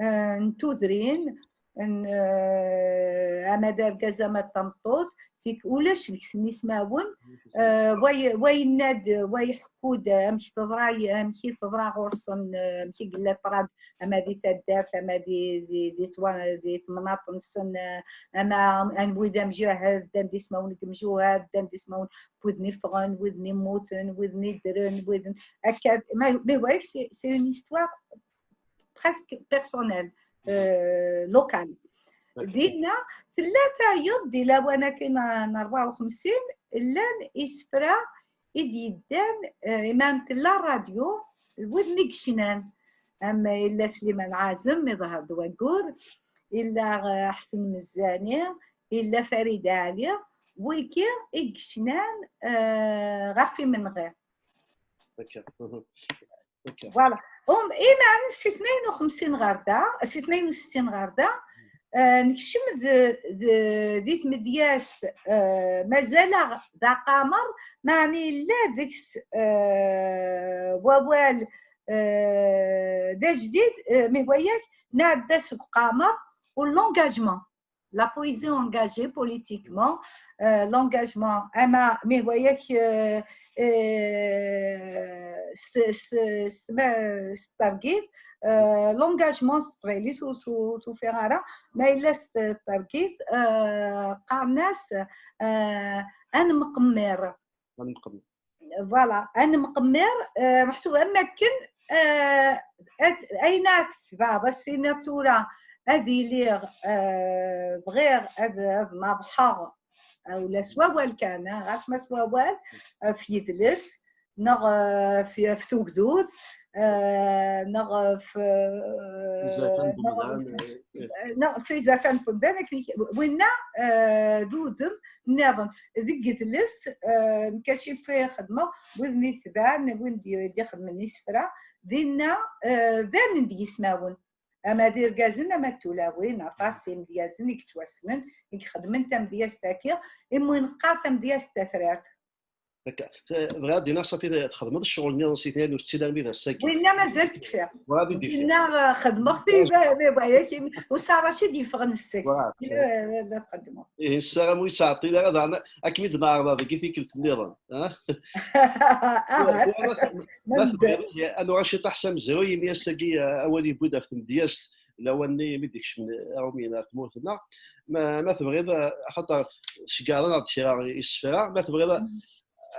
eh, n tudrin, n, eh, ama d argaz ama d tameṭṭut, tik-, ulac deg-sen ismawen, eh, wa y-, wa yenna-d, wa iḥekku-d amek teḍra, amek i teḍra ɣur-sen, eh, amek i yella ṭṭrad, ama di taddart, ama di, di, di twa-, di temnaḍt-nsen, eh, ama anwi d amjahed, ddan-d ismawen deg imjuhad, ddan-d ismawen n widen iffɣen, widen immuten, widen iddren, widen akka. Mais, mais ouais, c'est, c'est une histoire presque personnelle, euh, locale. Dinna tella tayeḍ di lawan akken n rebɛa u xemsin, llan isefra i d-yeddan, eh, iman tella rradyu, d wid-nni yecnan. Am yella Sliman Ɛazem, iḍher-d waggur, yella, eh, Ḥsen Mezzani, yella Farid Ɛli, wiki i yecnan, eh, ɣef imenɣi. Voilà. Um, iman si tnayen u xemsin ɣer da, si tnayen u settin ɣer da, eh, nekcem d, d, di tmedyazt, eh, mazal-aɣ d aqamer, meɛna yella deg-s, eh, wawal, eh, d ajdid, eh, mi wayak nɛedda seg uqamer u l'engagement. La poésie engagée politiquement, euh, l'engagement, ama mi wayak, euh, euh, s, s, s, ma, s targit, euh, l'engagement s teqbaylit ur tu-, tufiɣ ara, ma yella s targit, euh, qqaren-as, euh, anemqemmir. Anemqemmir. Voilà, anemqemmir, euh, meḥsub am akken, euh, ad, ayen ara tesbeɣ, ad s-tiniḍ tura ad iliɣ, euh, bɣiɣ ad, ad naḍḥeɣ, euh, ula s wawal kan, ah, ɣas ma s wawal, euh, f yidles, neɣ, euh, f, f tugdut, euh, neɣ f, euh, neɣ f, neɣ f izerfan n umdan, akken i k-, winna, euh, d udem nniḍen. Deg yidles, eh, nekk acu i xedmeɣ, wid-nni tebɛen, wid d-, d-ixedmen isefra, dinna, eh, banen-d yismawen. Ama d irgazen, ama d tulawin, aṭas imedyazen i yettwassnen, i ixedmen tamedyazt-agi, imi neqqar tamedyazt tatrart. Akka. Eh, bɣiɣ ad d-iniɣ, ṣafi, txedmeḍ ccɣel-nniḍen si tnayen u settin armi d ass-agi. Winna mazal tekfiḍ. Winna, eh, xedmeɣ-t i ba-, ba-, ba-, yaki, u Sara Racid yeffɣen seg-s. Voilà. Eh, eh, la txeddmeḍ. Ihi, nessaram ur yettɛeṭṭil ara, daɣen ad kem-id-neɛreḍ deg i tikkelt-nniḍen, ha? Ah, ma tebɣiḍ, ma tebɣiḍ, ad nuɣal ciṭuḥ s amezruy, imi ass-agi, eh, awal yewwi-d ɣef tmedyazt, lawan-nni mi d-ikecmen Iṛumyen ar tmurt-nneɣ. Ma, ma tebɣiḍ, eh, axaṭer tceggɛeḍ-aneɣ-d kra isefra, ma tebɣiḍ,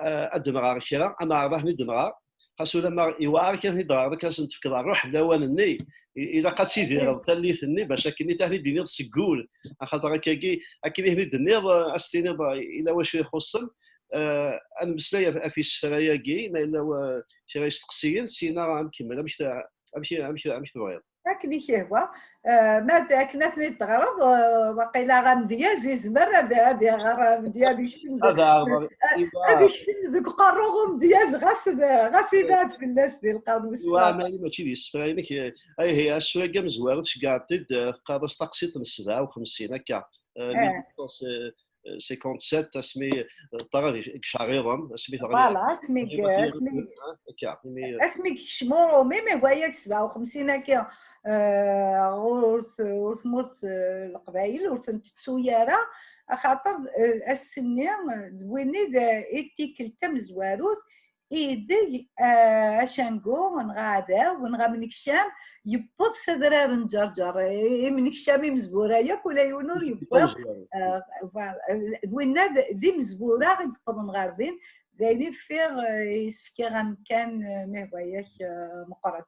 eh, ad d-nɣer kra, ad neɛreḍ ad ten-id-nɣer. Xas ulamma yewɛer kan ad ten-id-tɣereḍ, akken ad sen-tefkeḍ ṛṛuḥ n lawan-nni, i-, ilaq ad tidireḍ tallit-nni bac akken ad ten-id-tiniḍ seg wul. Axaṭer akkagi, akken i ten-id-tenniḍ, eh, ad s-tiniḍ, eh, yella wacu ixuṣṣen. Eh, ad nemmeslay ɣef, ɣef yisefra-agi, ma yella, eh, kra isteqsiyen, syin ad nkemmel. Amek ta-, amek, amek, amek tebɣiḍ? Akken i k-ihwa. Eh, ma d-, akken ad ten-id-teɣreḍ, eh, waqila amedyaz yezmer ad, ad iɣer amedyaz, yekcem d-, ad ɛerḍeɣ. Ad, ad yekcem deg uqerru n umedyaz, ɣas d, ɣas ibɛed fell-as di lqern wis tlata. Iwa, ma mačči d isefra-inek, eh, ihi, asefru-agi amezwaru tceggɛeḍ-t-id, eh, teqqareḍ-as taqsiṭ n sebɛa u xemsin, akka. Eh, mille huit cent cinquante-sept, asmi, eh, teɣra deg Icerriḍen, asmi teɣra. Voilà, asmi, asmi, akka, imi, asmi yekcem uṛumi, mi hwa yak sebɛa u xemsin akka, eh, ur t-, ur tmurt, eh, Leqbayel, ur tent-tettu ara, axaṭer, eh, ass-nni, eh, d win i d, eh, i d tikkelt tamezwarut, ideg, eh, acangu, neɣ aɛdaw, neɣ amnekcam, yewweḍ s adrar n Ǧerǧer. I-, imnekcam imezwura yakk, ula yiwen ur yewwiḍ. Eh, voilà. D winna d, d imezwura i yewwḍen ɣer din, d ayen i ffiɣ, eh, yessefk-aɣ amkan, eh, mi hwa yak, eh, meqqren.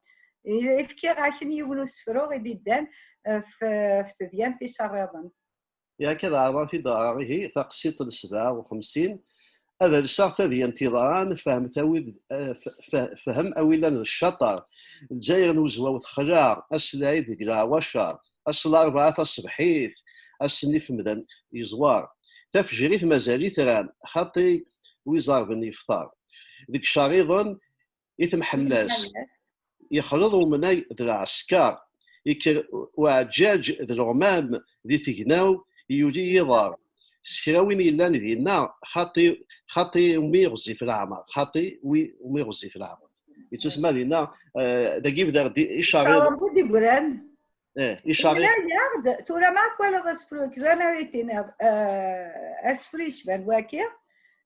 I-, fkiɣ akken yiwen usefru i d-iddan, eh, f, f tedyant Icerriḍen. Yak ad ɛerḍeɣ ad t-id-ɣreɣ, ihi, taqsiṭ n sebɛa u xemsin, ad alseɣ tadyant yeḍran, fehmet a wid, eh, f-, f-, fehem a wid llan d ccaṭer. Lezzayer n Uzwaw texleɛ, ass Lɛid deg leɛwacer, ass Larebɛa taṣebḥit, ass nnif amdan yeẓwar. Tafejrit mazal itran, xaṭi wi iẓerben yefṭer. Deg Icerriḍen i temḥellas. Yexleḍ umnay d lɛesker, yekker uɛeǧǧaǧ d leɣmam di tegnaw, yuli yiḍer. S kra win yellan dinna, xaṭi, xaṭi umi ɣezzif leɛmer, xaṭi wi umi ɣezzif leɛmer. Yettusemma dinna, eh, dagi bder di Icerriḍen. Icerriḍen d igran. Eh, Icerriḍen. Yella-yaɣ-d, tura ma twalaḍ asefru, kra ma ara tiniḍ, eh, asefru yecban waki,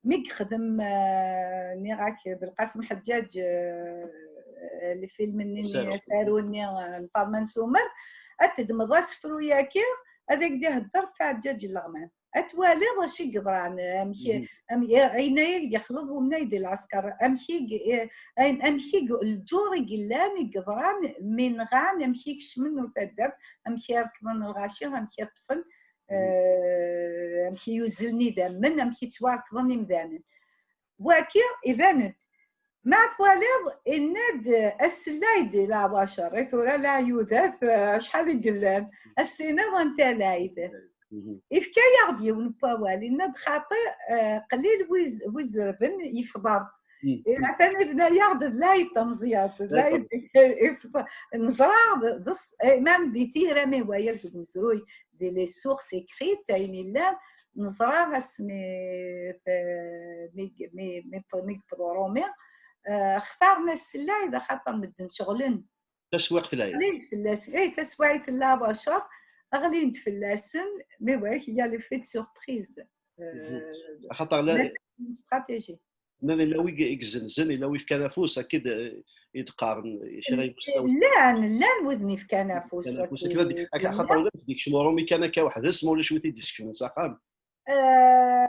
mi yexdem, eh, nniɣ-ak, Belqasem Ḥeǧǧaǧ, eh, lfilm-nni, asaru-nni, eh, n Faḍma n Sumer, ad teddmeḍ asefru-yaki, ad ak-d-ihedder ɣef Ɛeǧǧaǧ n Leɣmam. ad twaliḍ acu i yeḍran, amek, amek, ayen ay d-yexleḍ wemnay di lɛesker, amek i, amek i, lǧur i yellan i yeḍran mi nɣan, amek i kecmen ur taddart, amek i rekḍen lɣaci, amek i ṭṭfen, amek i yuzzlen idammen, amek i ttwarekḍen imdanen. Waki iban-d. Ma twaliḍ, inna-d asellay di leɛwacer, i tura leɛyudat, eh, acḥal i yellan, ad s-tiniḍ anta lɛid. Ifka-yaɣ-d yiwen n wawal, inna-d xaṭi, eh, qlil wi izerben yefḍer. Atan ibna-yaɣ-d d lɛid tameẓyant, d lɛid ifḍer. Neẓra d, d, même di tira, mi waya deg umezruy, di les sources écrites, ayen illan, neẓra asmi, mi, mi, mi, mi yewweḍ urumi, eh, xtaren asellay d axaṭer medden ceɣlen. Taswiɛt fell-as, eh, taswiɛt tella wacer, ɣlin-d fell-asen, mais ouais, il y a l'effet de surprise. Euh, axaṭer la stratégie. Nnan illa wi i izenzen, illa wi fkan afus, akka i d-qqaren kra n yimesnawen. Llan, llan wid n ifkan afus. Fkan afus, akken ad, akka, axaṭer ula d-ikcem urumi kan akka weḥd-s, ma ulac wi t-id-iskecmen s axxam. Euh,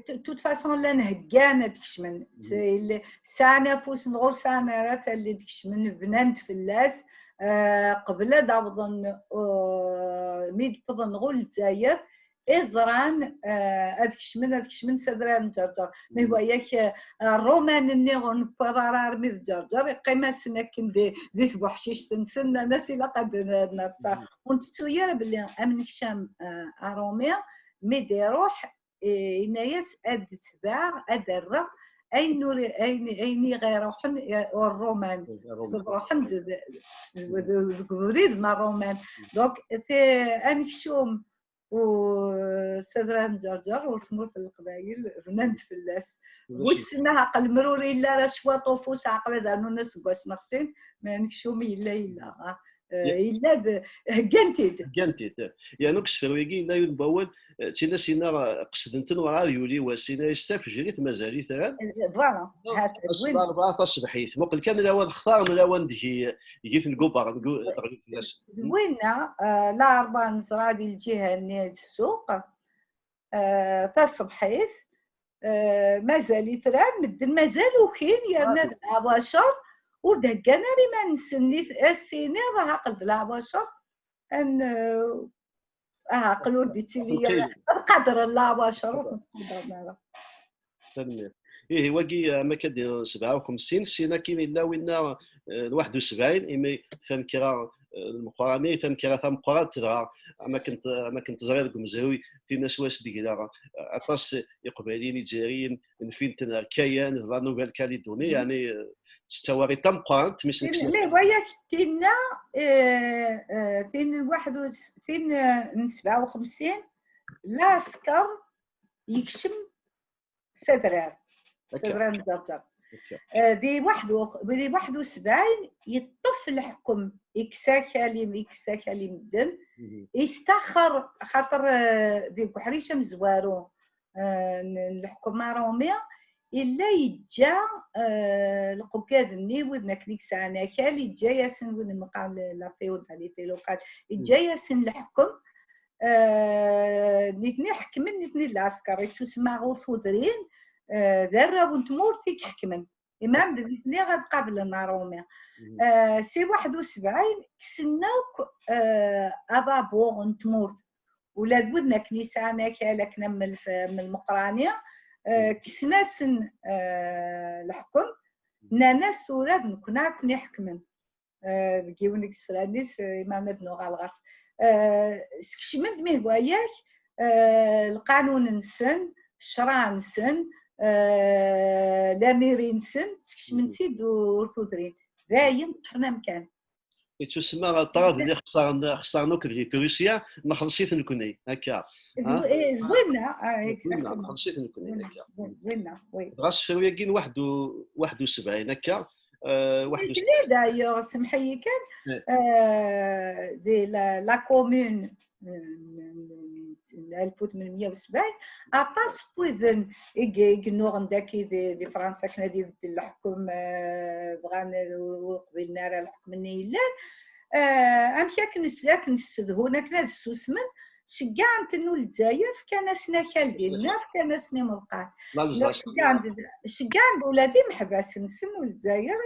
de toute façon, llan heggan ad kecmen. Sɛan afus neɣ ur sɛan ara, talli d-kecmen, bnan-d fell-as, euh, qbel ad awḍen, euh, mi d-wwḍen ɣur Lezzayer, i ẓran, eh, ad kecmen, ad kecmen s Adrar n Ǧerǧer. Mi waya-k, eh, Ṛṛuman-nni ur newwiḍ ara armi d Ǧerǧer, iqqim-asen akken di, di tbuḥcict-nsen, nnan-as ilaq ad n-, neṭṭer. Ur ntettu ara belli amnekcam, eh, aṛumi, mi d-iṛuḥ, eh, yenna-yas ad tbeɛ, ad rreɣ ayen ur, ayen, ayen i ɣ-iṛuḥen, eh, ur Ṛṛuman. Ṛṛuman. Ẓebruḥen d, d, d, d, deg ubrid n Ṛṛuman. Donc, te-, anekcum u s Adrar n Ǧerǧer, ur tmurt n Leqbayel, bnan-d fell-as. Wissen aɛqel, mer ur yella ara cwiṭ ufus, aɛqel ad rnun aseggas neɣ sin, ma anekcum yella, yella, ah, eh, yella d, heggan-t-id. Heggan-t-id. Yernu deg usefru-agi yella yiwen n wawal, eh, d tin-as yenna, eh, qesden-ten werɛad yuli wass, yenna-yas tafejrit mazal-it ran. Eh, voilà. Ass n larebɛa taṣebḥit. Muqel kan lawan xtaren lawan deg, deg-i tengubar, deg, deg, deg, d winna, eh, larebɛa neẓra di lǧiha-nni d ssuq, eh, taṣebḥit, eh, mazal-it ran, medden mazal ukin, yerna d leɛwacer ur d-heggan ara iman-nsen, as-tiniḍ, ah, aql-d leɛwacer, an, eh, ah, aql ur d-ittili ara. Ad qadren leɛwacer, ur ten-qadren ara. Tanemmirt. Ihi, wagi, am akka di sebɛa u xemsin, sin akin illa winna, eh, waḥed u sebɛin, imi tanekra, eh, lmeqqrani, tanekra tameqqrant, dɣa, am akken t-, am akken teẓriḍ deg umezruy, tinna swayes d-greɣ, eh, aṭas Iqbayliyen Izzayriyen nfin-ten ar Kayan, d la Nouvelle-Calédonie, yeɛni, eh, s ttawaɣit tameqqrant, mi s-nekksen. Lehwa-yak tinna, eh, eh, tin n waḥed u s-, tin, eh, n sebɛa u xemsin, lɛesker yekcem s Adrar, s Adrar n Ǧerǧer. Eh, di waḥed u, di waḥed u sebɛin yeṭṭef leḥkem, ikkes akal i, ikkes akal i medden, istaxer, xaṭer, eh, deg uḥric amezwaru, eh, n, n leḥkem aṛumi, illa yeǧǧa, eh, lqeggad-nni, widen akken i yesɛan akal, yeǧǧa-yasen, widen meqqar la, la féodalité locale, yeǧǧa-yasen leḥkem, eh, nitni ḥekmen, nitni d lɛesker, ittusemma ɣur tudrin, eh, d arraw n tmurt i iḥekmen. Imam d nitni ad qablen aṛumi. Eh, si waḥed u sebɛin, kksen akk, eh, aḍabur n tmurt. Ula d widen akken yesɛan akal akken am lf-, am lmeqrani, eh, kksen-asen, eh, leḥkem, nnan-as tura d nekkni ad ken-iḥekmen. Eh, deg yiwen deg isefra-nni-s, eh, iman ad nuɣal ɣer-s. Eh, skecmen-d mi hwa-yak, eh, lqanun-nsen, ccṛeɛ-nsen, eh, lamiri-nsen, skecmen-tt-id ur tudrin. Dayen, ṭṭfen amkan. Ittusemma ṭṭrad-nni xeṣren, xeṣren akk deg Prusya, nxelleṣ-it nekni, akka. D, ah, eh, d winna, ah, exactement. Nxelleṣ-it nekni, akka. D winna, oui. Dɣa asefru-agi n waḥed u, waḥed u sebɛin, akka, euh, waḥed u sebɛin. D'ailleurs, semḥ-iyi kan, eh, euh, di la, la commune, euh, n, n, n alef u tmenmeyya u sebɛin, aṭas n widen i y-, i yennuɣen daki di, di Fransa akken ad ibeddel leḥkem, eh, bɣan, eh, ur, ur qbilen ara leḥkem-nni yellan. Eh, amek akken s-, ad ten-ssedhun, akken ad ssusmen, Ceggɛen-ten ur Lezzayer, fkan-asen akal dinna, fkan-asen imeḍqan. Ceggɛen-d ula d imeḥbas-nsen ur Lezzayer,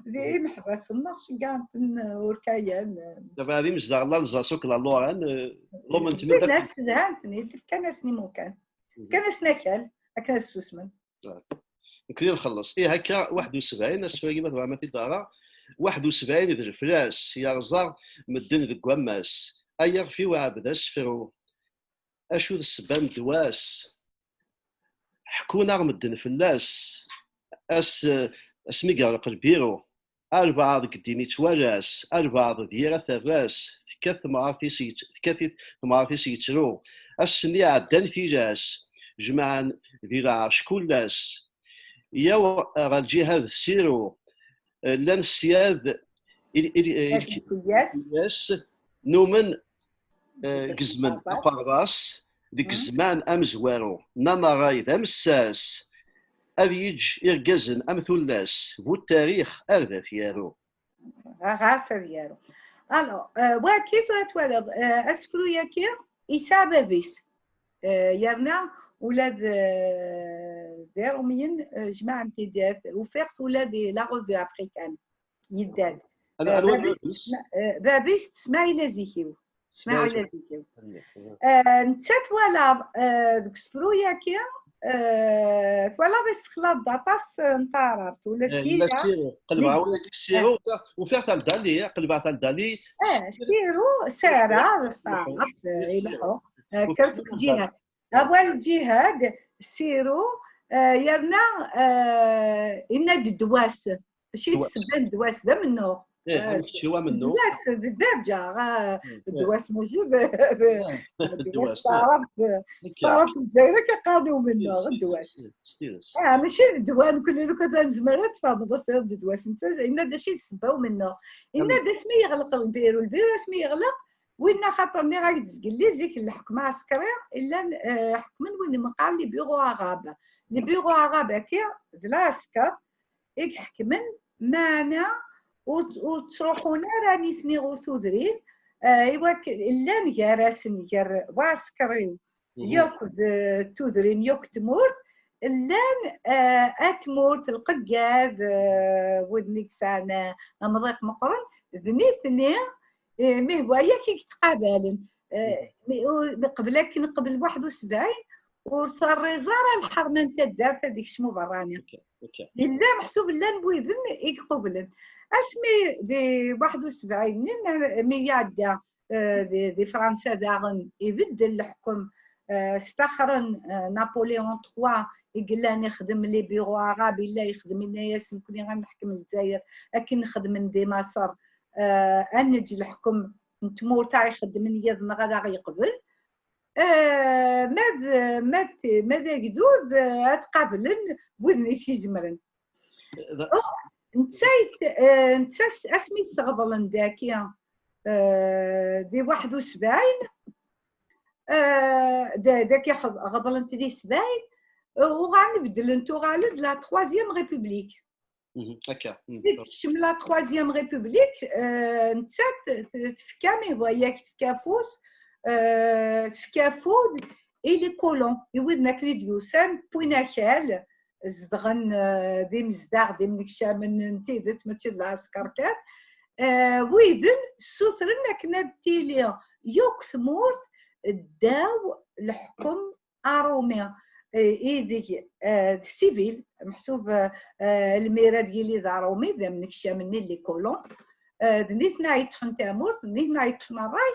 d imeḥbas-nneɣ ceggɛen-ten ur Kayan. Daba d imezdaɣ n Lalzas akk la Lorraine, ḍumen-ten-id akk. Ssedhan-ten-id, fkan-asen imukan, fkan-asen akal akken ad ssusmen. Nekni nxelleṣ. Ih, akka, waḥed u sebɛin, asefru-agi ma tebɣam ad t-id-ɣreɣ, waḥed u sebɛin d leflas, yerẓa medden deg wammas. Ay aɣef-iw ɛebd asefru, acu d ssebba n ddwa-s? Ḥekkun-aɣ medden fell-as, ass, asmi yeɣleq lbiru. Albaɛḍ deg ddin ittwalas, albaɛḍ d yir aterras, tekkat temɣart-is yett-, tekkat-it temɣart-is yettru. Ass-nni ɛeddan tilas, jemɛen di lɛerc kul ass. Yaw ɣer lǧiha d Siru, llan ssyad il-, il-, il-, Yes. Numen, eh, gezmen aṭas. Aṭas deg zzman amezwaru, nnan ṛṛay d amessas, ad yeǧǧ irgazen am tullas, bu ttarix ar dat yaru. Ɣas ad yaru. Alors, euh, waki tura twalaḍ, euh, asefru-yaki yesɛa bab-is. Euh, yerna ula d, euh, d Iṛumyen, euh, jemɛen-t-id, ufiɣ-t ula di la revue africaine. Yeddan. Anwa bab-is? Bab-is Smaɛil Azikiw. Smaɛil Azikiw. Eh, netta twalaḍ, eh, deg usefru-yaki, eh, twalaḍ yessexlaḍ-d aṭas, eh, n taɛrabt, ula d Siru. Qelbeɣ awal-agi Siru, ufiɣ-t ar Dali, qelbeɣ-t ar Dali. Eh, Siru, Sara, d taɛrabt, eh, ileḥḥu. Eh, kkret deg lǧiha. Awal lǧihad, Siru, eh, yerna, eh, yenna-d ddwa-s. Mačči d ssebba n ddwa-s, d amennuɣ. Eh, eh, amek teččiḍ amennuɣ? Ddwa-s, d dderǧa, ah, ddwa-s mačči d, d, ddwa-s, s taɛrabt, s taɛrabt n Lezzayer akka qqaren i umennuɣ, ddwa-s. Ah, mačči d ddwa, nekni lukan ad nezmer ad tfehmeḍ, as d ddwa-s, netta yenna-d acu i d ssebba umennuɣ. Yenna-d asmi yeɣleq lbiru, lbiru asmi yeɣleq, winna axaṭer nniɣ-ak-d zgelli, zik n leḥkem aɛeskri, llan, eh, ḥekmen win meqqar les bureaux arabes. Les bureaux arabes-agi, d lɛesker, i iḥekmen, meɛna ur, ur ttruḥun ara nitni ɣer tudrin, eh, i wakken llan gar-asen, gar uɛeskriw yakk d, eh, tudrin, yakk tmurt, llan, eh, at tmurt, lqeggad, eh, widen i yesɛan, eh, amḍiq meqqren, d nitni, eh, mi d waya i yettqabalen. Eh, mi, u-, mi qbel akken, qbel waḥed u sebɛin, ur terriẓ ara lḥerma n taddart ad ikcem uberrani. Yella meḥsub llan widen i iqublen. Asmi di waḥed u sebɛin-nni, mi iɛedda, eh, di, di Fransa daɣen, ibeddel leḥkem, eh, staxren, eh, Napoléon trois, i yellan ixdem les bureaux arabes, yella ixdem, yenna-yasen, "Nekni ad neḥkem Lezzayer, akken xedmen di Maṣer, eh, ad neǧǧ leḥkem n tmurt ara ixeddmen yid-neɣ ad aɣ-yeqbel." Eh, ma d, ma d, ma d agdud, eh, ad qablen widen i t-izemren. Oh, netta yet-, eh, netta s-, asmi t-ɣeḍlen daki, eh, di waḥed u sebɛin, eh, da-, daki ɣeḍ-, ɣeḍlen-t di sebɛin, eh, uɣalen beddlen, tuɣal-d la Troisième République. Akka. Mi tekcem la Troisième République, eh, nettat t-, tefka, mi d waya tefka afus, eh, tefka afud i les colons, i widen akken i d-yusan, wwin akal, zedɣen, eh, d imezdaɣ, d imnekcamen n tidet, mačči d lɛesker kan. Eh, widen ssutren akken ad tili yakk tmurt ddaw leḥkem aṛumi, eh, ideg, eh, d civil, meḥsub, eh, lmir ad yili d aṛumi, d amnekcam-nni, les colons, eh, d nitni ay yeṭṭfen tamurt, d nitni ay yeṭṭfen ṛṛay,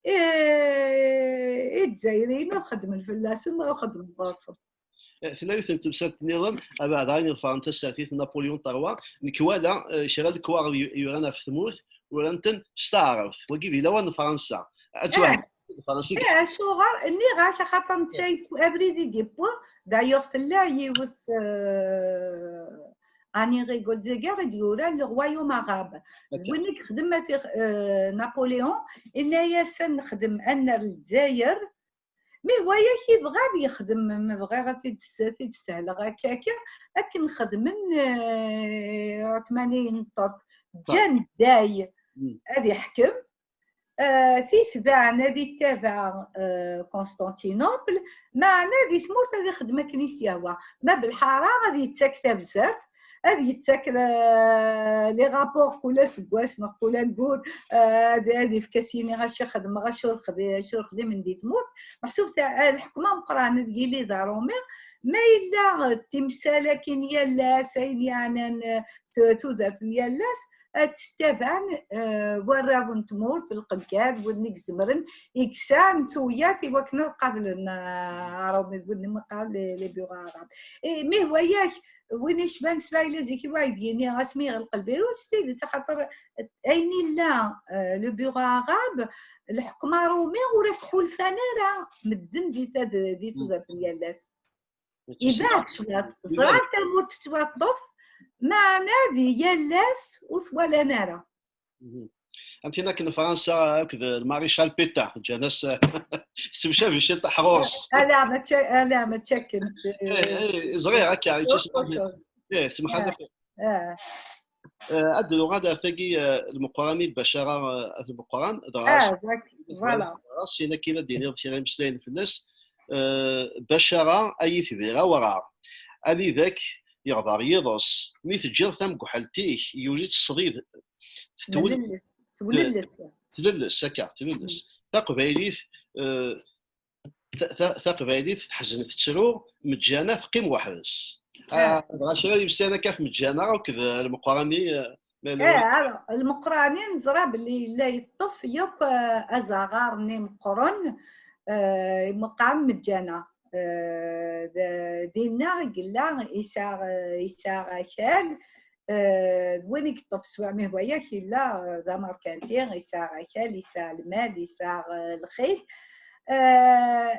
eh, i Izzayriyen ad xeddmen fell-asen, ad xeddmen ɣer-sen. Eh, tella yiwet n temsalt nniḍen, abeɛda ayen iḍefren tasertit n Napoléon trois, nekk wala, eh, kra n lekwaɣeḍ yu-, yuran ɣef tmurt, uran-ten s taɛrabt. Wagi di lawan n Fransa. Ad twehmeḍ. Eh, acuɣer? Nniɣ-ak, axaṭer netta yewwi abrid i d-yewwi, d'ailleurs tella yiwet, eh, Annie Rigoldziger i d-yuran Le Royaume Arabe. D win i yexdem ma tix-, eh, Napoléon, yenna-yas ad nexdem, ad nerr Lezzayer, mi d waya i yebɣa ad yexdem, ma bɣiɣ ad t-id-, t-id-sehleɣ akka, akka, akken xedmen, eh, Ɛutmaniyen n Ṭṭerk, ǧǧan dday ad iḥkem, eh, titbaɛen ad ittabaɛ, eh, Constantinople, meɛna di tmurt ad ixdem akken i s-yehwa. Ma belḥara ad yettak tabzert, ad yettak, eh, les rapports kul aseggas neɣ kul aggur, eh, ad, ad yefk ad s-yini acu xedmeɣ, acu ur xdi-, acu ur xdimen di tmurt. Meḥsub ta-, eh, lḥekma meqqren ad yili d aṛumi, ma yella, eh, timsal akin yal ass, ayen yeɛnan, eh, tu-, tudert n yal ass, ad ttabaɛen, eh, warraw n tmurt, lqeggad, widen i izemren, i yesɛan tuyat i wakken ad qablen, eh, aṛumi d widen i meqqar les, les bureaux arabes. Eh, mi hwa yak, win icban Smaɛil Aziki wayeḍ yini asmi iɣelq lbiru, s tidet, axaṭer ayen illa, eh, le bureau arabe, lḥekma aṛumi ur as-ḥulfan ara medden di tad-, di tudert n yal ass. Ibeɛd cwiṭ. Ẓran tamurt tettwaṭṭef, meɛna di yal ass ur t-walan ara. Mhm. Am tin akken Fransa akked Lmarichal Pétain, ǧǧan-as, temcabi ciṭṭaḥ ɣur-s. Ala, mačči, ala, mačči akken. Eh, eh, ẓriɣ akka, yettismeḥ. Eh, semḥan. Eh, ad d-nuɣal ar tagi, eh, Lmeqran i Bacara, eh, At Lmeqran, dɣa voilà. Syin akin ad d-tiniḍ kra imeslayen fell-as. Eh, Bacara ay itbir awraɣ, anida-k yeɣder yiḍes, mi teǧǧiḍ tamguḥelt-ik, yuli-tt ṣṣdid, tettwel-, tlelles, tlelles. Tlelles, akka, tlelles. Taqbaylit, eh, ta-, ta-, taqbaylit teḥzen tettru, Meǧǧana teqqim weḥd-s. Ah, dɣa kra yussan akka ɣef Meǧǧana akked, eh, Lmeqrani, eh, ma yella. Eh, alors, Lmeqrani neẓra belli yella yeṭṭef yakk, eh, azaɣar-nni meqqren, eh, meqqar Meǧǧana. Eh, d-, dinna i yella, yesɛa, eh, yesɛa akal, eh, d win i yeṭṭef s waɛmi hwayak yella, eh, d amerkanti, yesɛa akal, yesɛa lmal, yesɛa, eh, lxil. Eh,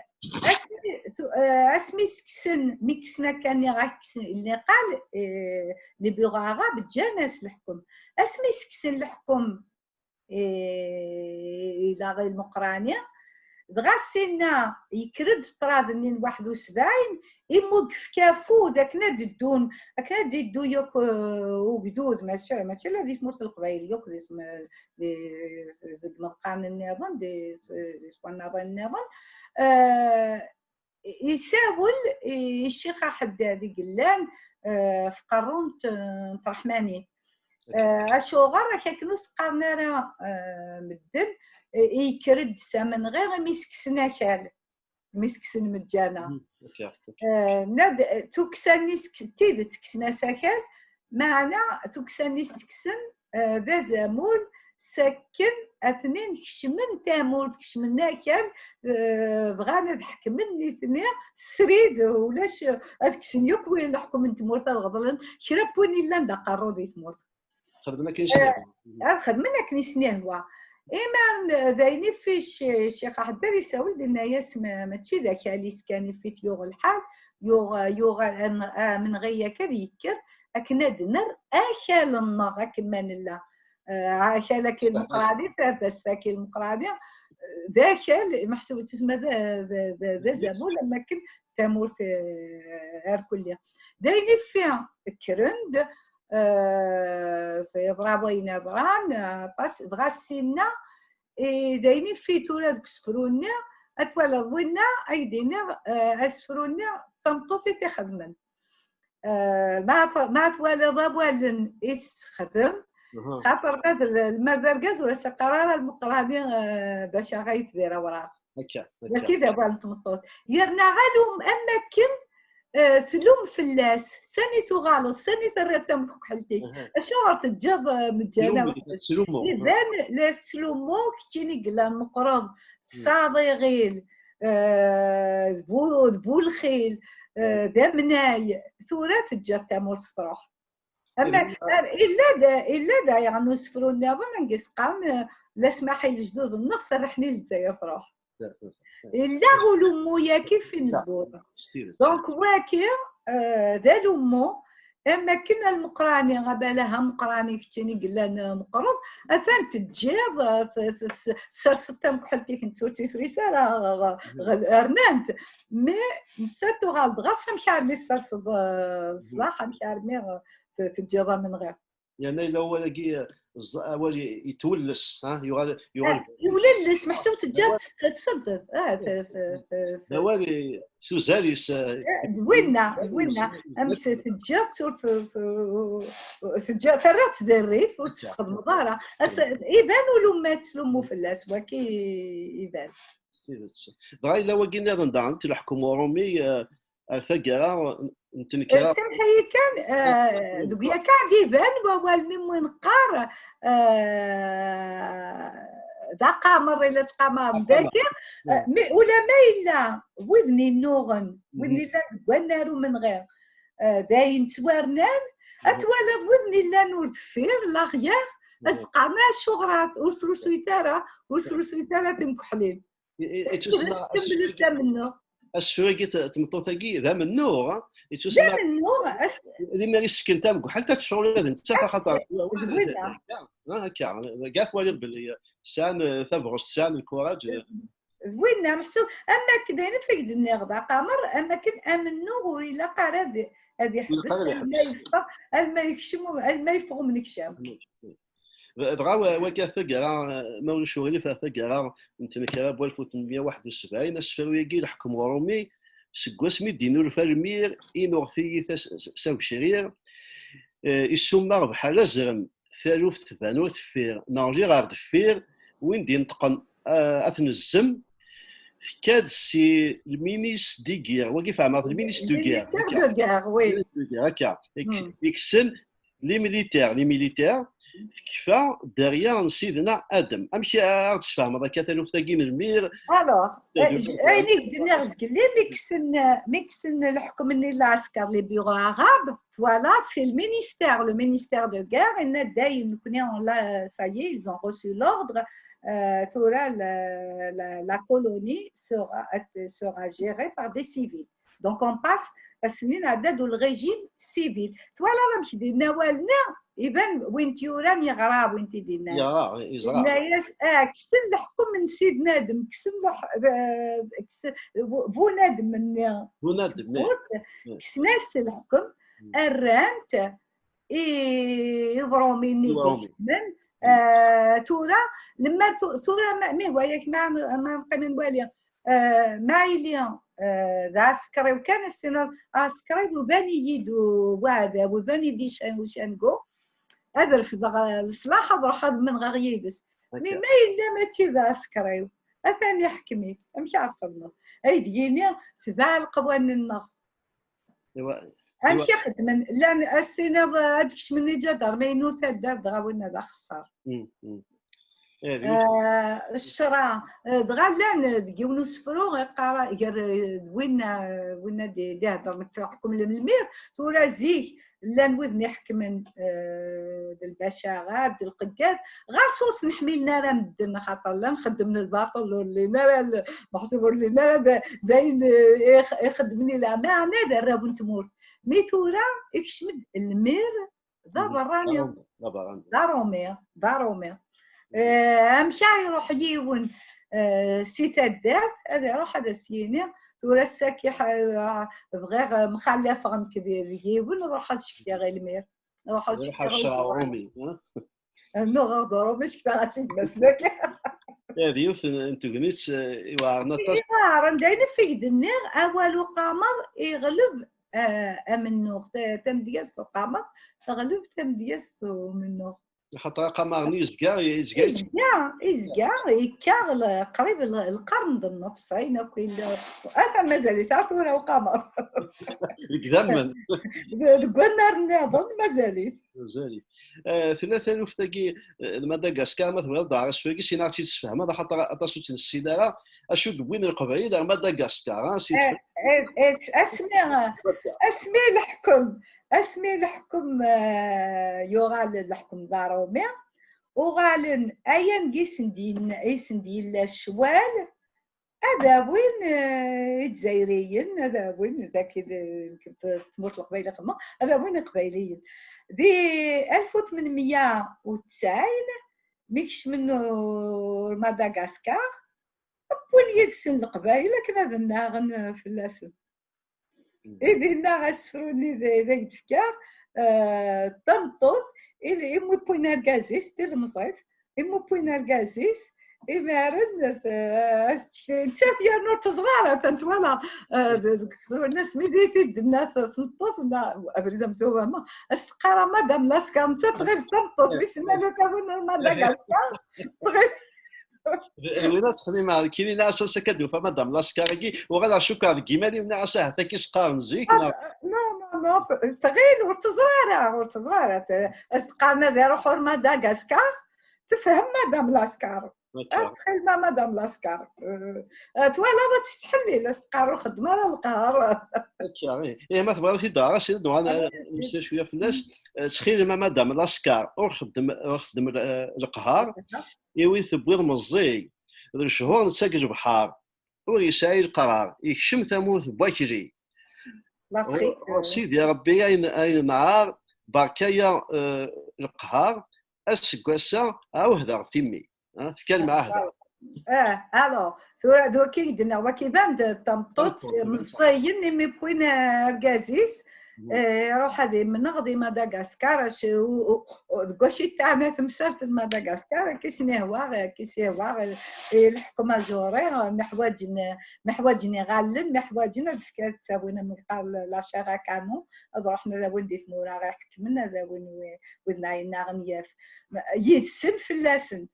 asmi, tu-, eh, asmi sekksen, mi kksen akka nniɣ-ak kksen, niqal, eh, les bureaux arabes ǧǧan-as leḥkem. Asmi sekksen leḥkem, eh, i Lmeqrani, dɣa sinna yekker-d ṭṭrad-nni n waḥed u sebɛin, imi ur yefka afud akken ad d-ddun, akken ad d-iddu yakk, eh, ugdud, mačči, mačči ala di tmurt n Leqbayel, yakk di tm-, di, deg imeqqanen nniḍen, di, di twannaḍin nniḍen. Eh, isawel i, i Ccix Aḥeddad i yellan, eh, ɣef qerru n t-, n Tṛeḥmanit. Eh, acuɣer akka akken ur s-qqaren ara, eh, medden, eh, yekker-d s amenɣi imi sekksen akal, imi sekksen Meǧǧana. Mhm, ok, ok. Eh, nad-, tukksa-nni s-, d tidet kksen-as akal, meɛna tukksa-nni s-tekksen, eh, d azamul, sakken atnin kecmen tamurt, kecmen akal, eh, bɣan ad ḥekmen nitni srid, ulac, ad kksen yakk win leḥkem n tmurt, ad ɣeḍlen kra n win illan d aqerru di tmurt. Xedmen akken i s-nehwa. Eh, ad xedmen akken i s-nehwa. Imaren d ayen ifi Cci-, Ccix Aḥeddad isawel, yenna-yas ma-, mačči d akal-is kan ifi t-yuɣ lḥal, yuɣ, yuɣ amenɣi akka ad yekker, akken ad nerr akal-nneɣ akken ma nella. Eh, akal-agi Lmeqrani, tardast-agi Lmeqrani, eh, d akal, meḥsub tezmer d, d, d, d azamul, am akken tamurt, eh, ar kulli. D ayen ifi kkren-d, eh, yeḍra wayen bɣan, aṭas, dɣa sinna, eh, d ayen ifi tura deg usefru-nni, ad twaliḍ winna, ay d-iniɣ, eh, asefru-nni d tameṭṭut i t-ixedmen. Eh, ma t-, ma twaliḍ awalen i tessexdem, aha, xaṭer ma d l-, ma d argaz ur as-iqqar ara Lmeqrani, eh, bac aɣ-itbir awraɣ. Akka, akka. Wagi d awal n tmeṭṭut. Yerna ɣalum am akken, eh, tlum fell-as, sani tuɣaleḍ, sani terriḍ tamekḥelt-ik? Aha. Acuɣer teǧǧiḍ, eh, Meǧǧana weḥd-s? Iban la tettlummu, keččini yellan meqqreḍ, tesɛaḍ iɣil, eh, d bu, d bu lxil, eh, d amnay, tura teǧǧiḍ tamurt truḥ. Ama, illa d, illa d ayeɣ n usefru nniḍen, anga s-qqaren, eh, la smaḥ i lejdud-nneɣ, serrḥen i Lezzayer truḥ. Illa ulummu-yagi f imezwura. Donc, wagi, eh, d alummu, am akken a Lmeqrani, abalah ameqrani keččini yellan, eh, meqqreḍ, atan teǧǧiḍ, eh, t-, t-, s-, tserseḍ tamekḥelt-ik n tut-, ur tt-isris ara, ɣ-, ɣ-, ɣ-, rnant. Mais netta tuɣaleḍ ɣer-s amek armi tserseḍ, eh, ṣṣbeḥ, amek armi, eh, t-, teǧǧiḍ amenɣi. Yerna yella wawal-agi, eh, ẓ- awal i- itwelles, ha, yuɣal, yuɣal Ah, yulelles, meḥsub teǧǧa-tt tsedded. Ah, t- t- t- d awal i- s uzal-is, eh, d winna, d winna. Am t- teǧǧa-tt ur t- t- teǧǧa, terra-tt di rrif, ur tt-tesxedmeḍ ara. As- Iban ulumm ma ttlummu fell-as, waki iban. Tidet. Dɣa yella wagi nniḍen daɣen, leḥkem uṛumi, eh, ar taggara n tnekra. Samḥ-iyi kan, eh, deg yakka d iban wawal-nni mi neqqar, eh, d aqamer i la ttqamaren dagi, eh, mi, ulamma yella wid-nni nnuɣen, wid-nni llan deg wannar umenɣi, eh, d ayen ttwarnan, ad twaliḍ wid-nni llan ur deffir, laɣyar, ad s-qqaren acuɣer ur srusuyet ara, ur srusuyet ara timkeḥlin. I- i- Ittusemma Kemmlet amennuɣ. asefru-agi n tmeṭṭut-agi d amennuɣ, ha? D amennuɣ, as- Limmer i s-fken tamegḥelt ad teffeɣ ula d nettat, axaṭer Winna. Ha, akka, dagi twaliḍ belli sɛan, eh, tabɣest, sɛan lkuraǧ, eh. D winna, meḥsub, am akken d ayen i d-nniɣ d aqamer, am akken amennuɣ ur ilaq ara ad, ad iḥbes, Ilaq ara ad alma yeffeɣ, alma yekcem, alma yeffeɣ umnekcam. Dɣa wa- wagi taggara, ma ulac uɣilif, taggara n tnekra n walef u tmenmya u waḥed u sebɛin, asefru-agi leḥkem uṛumi, seg wasmi d-inulfa lmir, inuɣ-iyi s agecrir, eh, issummeɣ bḥal azrem, taluft tban ur teffir, neɣli ɣer deffir, win d-ineṭqen, eh, ad t-nezzem, tekka-d si lminis de guerre, wagi fehmeɣ-t, lminis de guerre, Ministère de guerre, oui. Lminis de guerre, akka, Iks- iksen les militaires, les militaires, tekfa dderya n Sidna Adem. Amek ara ɣ-d-tesfehmeḍ akka taluft-agi n lmir? Alors, Taluft- eh, j- ayen i k-d-nniɣ zgelli, mi kksen, eh, mi kksen leḥkem-nni n lɛesker, les bureaux arabes, voilà, c'est le ministère, le ministère de guerre, yenna-d dayen nekni, on l'a, ça y est, ils ont reçu l'ordre, euh, tura la, la, la colonie sera, sera gérée par des civils. Donc on passe, ass-nni nɛedda-d le régime civil. Twalaḍ amek d-yenna awal-nni? Iban win t-yuran yeɣra, win t-id-yennan. Yeɣra, yeẓra. Yenna-yas, ah, kksen leḥkem n Sidna Adem, kksen leḥ-, eh, kksen, bu-, bunadem-nni. Bunadem, eh. Kksen-as leḥkem, rran-t i Ibṛumin i Ibṛumin. d-yeḥmen. Eh, tura, lemmer tu-, tura ma, mi hwa yak ma, ma neqqim nwali, eh, ma yili, eh, d aɛsekriw kan, as-tiniḍ aɛsekriw iban-iyi-d u-, uɛdaw, iban-iyi-d ican-, ucangu, ad refdeɣ, eh, leṣlaḥ, ad ruḥeɣ ad menɣeɣ yid-s. Mi Akka. Ma yella mačči d aɛsekriw, atan iḥkem-ik, amek ara txedmeḍ? Ay d-yini, tbeɛ leqwanen-nneɣ. Iwa, Amek i xeddmen? Llan, as-tiniḍ, eh, ad kecmen iǧadarmiyen ur taddart, dɣa winna d axeṣṣar. mm, mm. Eh, d Eh, ccra, eh, dɣa llan, eh, deg yiwen usefru, iqqar, gar, eh, d winna, eh, winna di, d-ihedder nekk ḥkum lmir, tura zik, llan widen iḥekmen, eh, d lbacaɣa, d lqeggad, ɣas ur ten-ḥmilen ara medden, axaṭer llan xeddmen lbaṭel, ur llin ara l-, meḥsub ur llin ara d, d ayen, eh, ix-, ixeddmen i leɛmeɛna d arraw n tmurt. Mi tura, ikcem-d lmir, d aberrani, d aberrani. d aṛumi, d aṛumi. Eh, amek ara iruḥ yiwen, eh, si taddart, ad iruḥ ad as-yini, tura ass-agi ḥ-, bɣiɣ, eh, mxallafeɣ nekk d, d yiwen, ad ruḥeɣ ad cektiɣ i lmir. Ad ruḥeɣ ad Ruḥ cektiɣ ad i ccreɣ lmir. Ṛumi, ha? Nuɣeɣ-d Ṛumi, cektaɣ-as i gma-s dagi. Eh, d yiwet n, n tegnit, eh, iweɛren aṭas. Iweɛren, d ayen i d-nniɣ, awal uqamer iɣleb, eh, amennuɣ. Ta-, tamedyazt uqamer teɣleb tamedyazt umennuɣ. Axaṭer aqamer-nni yezga, yezga Izga, izga, yekka l-, qrib l-, lqern d nnefs, ayen akk yella. Atan mazal-it ar tura uqamer. Deg idammen. Deg wannar nniḍen, mazal-it. Mazal-it. Eh, tella taluft-agi, eh, d Madagascar, ma tebɣiḍ ad aɣ-, asefru-agi, sin ad ɣ-tt-id-tesfehmeḍ, axaṭer aṭas ur tt-nessin ara. Acu yewwin Leqbayel ar Madagascar, ha? Si Eh, eh, eh, asmi, asmi leḥkem, asmi leḥkem, eh, yuɣal leḥkem d aṛumi, uɣalen ayen i sen-d-yen-, i sen-d-yella ccwal, ad awin, eh, Izzayriyen, ad awin dagi d, d, d tmurt n Leqbayel xemma, ad awin Iqbayliyen. Di alef u tmenmya u tesɛin, mi kecmen ur Madagascar, wwin yid-sen Leqbayel akken ad nnaɣen fell-asen. I dinna asefru-nni d, d ak-d-fkeɣ, eh, d tameṭṭut Imi wwin argaz-is d tilemẓit, imi wwin argaz-is, imaren, eh, as-d-, nettat yernu ur teẓri ara, atan twala, eh, deg usefru-nnes mi d-, i t-id-tenna tmeṭṭut, abrid amezwaru, as-teqqar a Madame Lascar, nettat tɣil d tameṭṭut, wissen ma la tawi n Madagaskar, tɣil. D win ad texdem ar kini, nniɣ-as ass akka d-ufa Madame Lascar-agi, uɣaleɣ cukkeɣ deg iman-iw, nniɣ-as ahat akka i s-qqaren zik, neɣ? Non, non, non, tɣil ur teẓri ara, ur teẓri ara. As-d-qqaren ad iruḥ ur Madagaskar, tefhem Madame Lascar. Ad txil ma Madame Lascar. Eh, twalaḍ ad tettḥellil, as-d-qqar ur xeddem ara leqher. Akka, ih. Ih, ma tebɣiḍ ad t-id-aɣeɣ, as-id-nuɣal, eh, nemmeslay cwiya fell-as. Eh, ttxil-m a Madame Lascar, ur xeddem, ur xeddem, eh, leqher. Iwi tewwiḍ meẓẓiy, d lechur netta deg lebḥer, ur yesɛi leqrar, yekcem tamurt n wakli. Ɣur Sidi Ṛebbi ayen, ayen nɛar, berka-ya, eh, leqher, aseggas-a ɛuhdeɣ timmi. Ah, fkan lmeɛahda. Ah, alors, tura d waki i d-nniɣ, waki iban-d d tameṭṭut meẓẓiyen imi wwin argaz-is, eh, iruḥ ad imneɣ di Madagaskar, ac-, u-, u-, u-, deg wacu i teɛna temsalt n Madagaskar, akka i sen-ihwa, akka i s-ihwa, eh, leḥkem ajuri, mi ḥwaǧen, mi ḥwaǧen iɣallen, mi ḥwaǧen ad fk-, ad ttawin am yeqqar la chair à canon, ad ruḥen ad awin di tmura i ḥekmen, ad awin wi-, widen ay nnaɣen yaf, yid-sen fell-asen.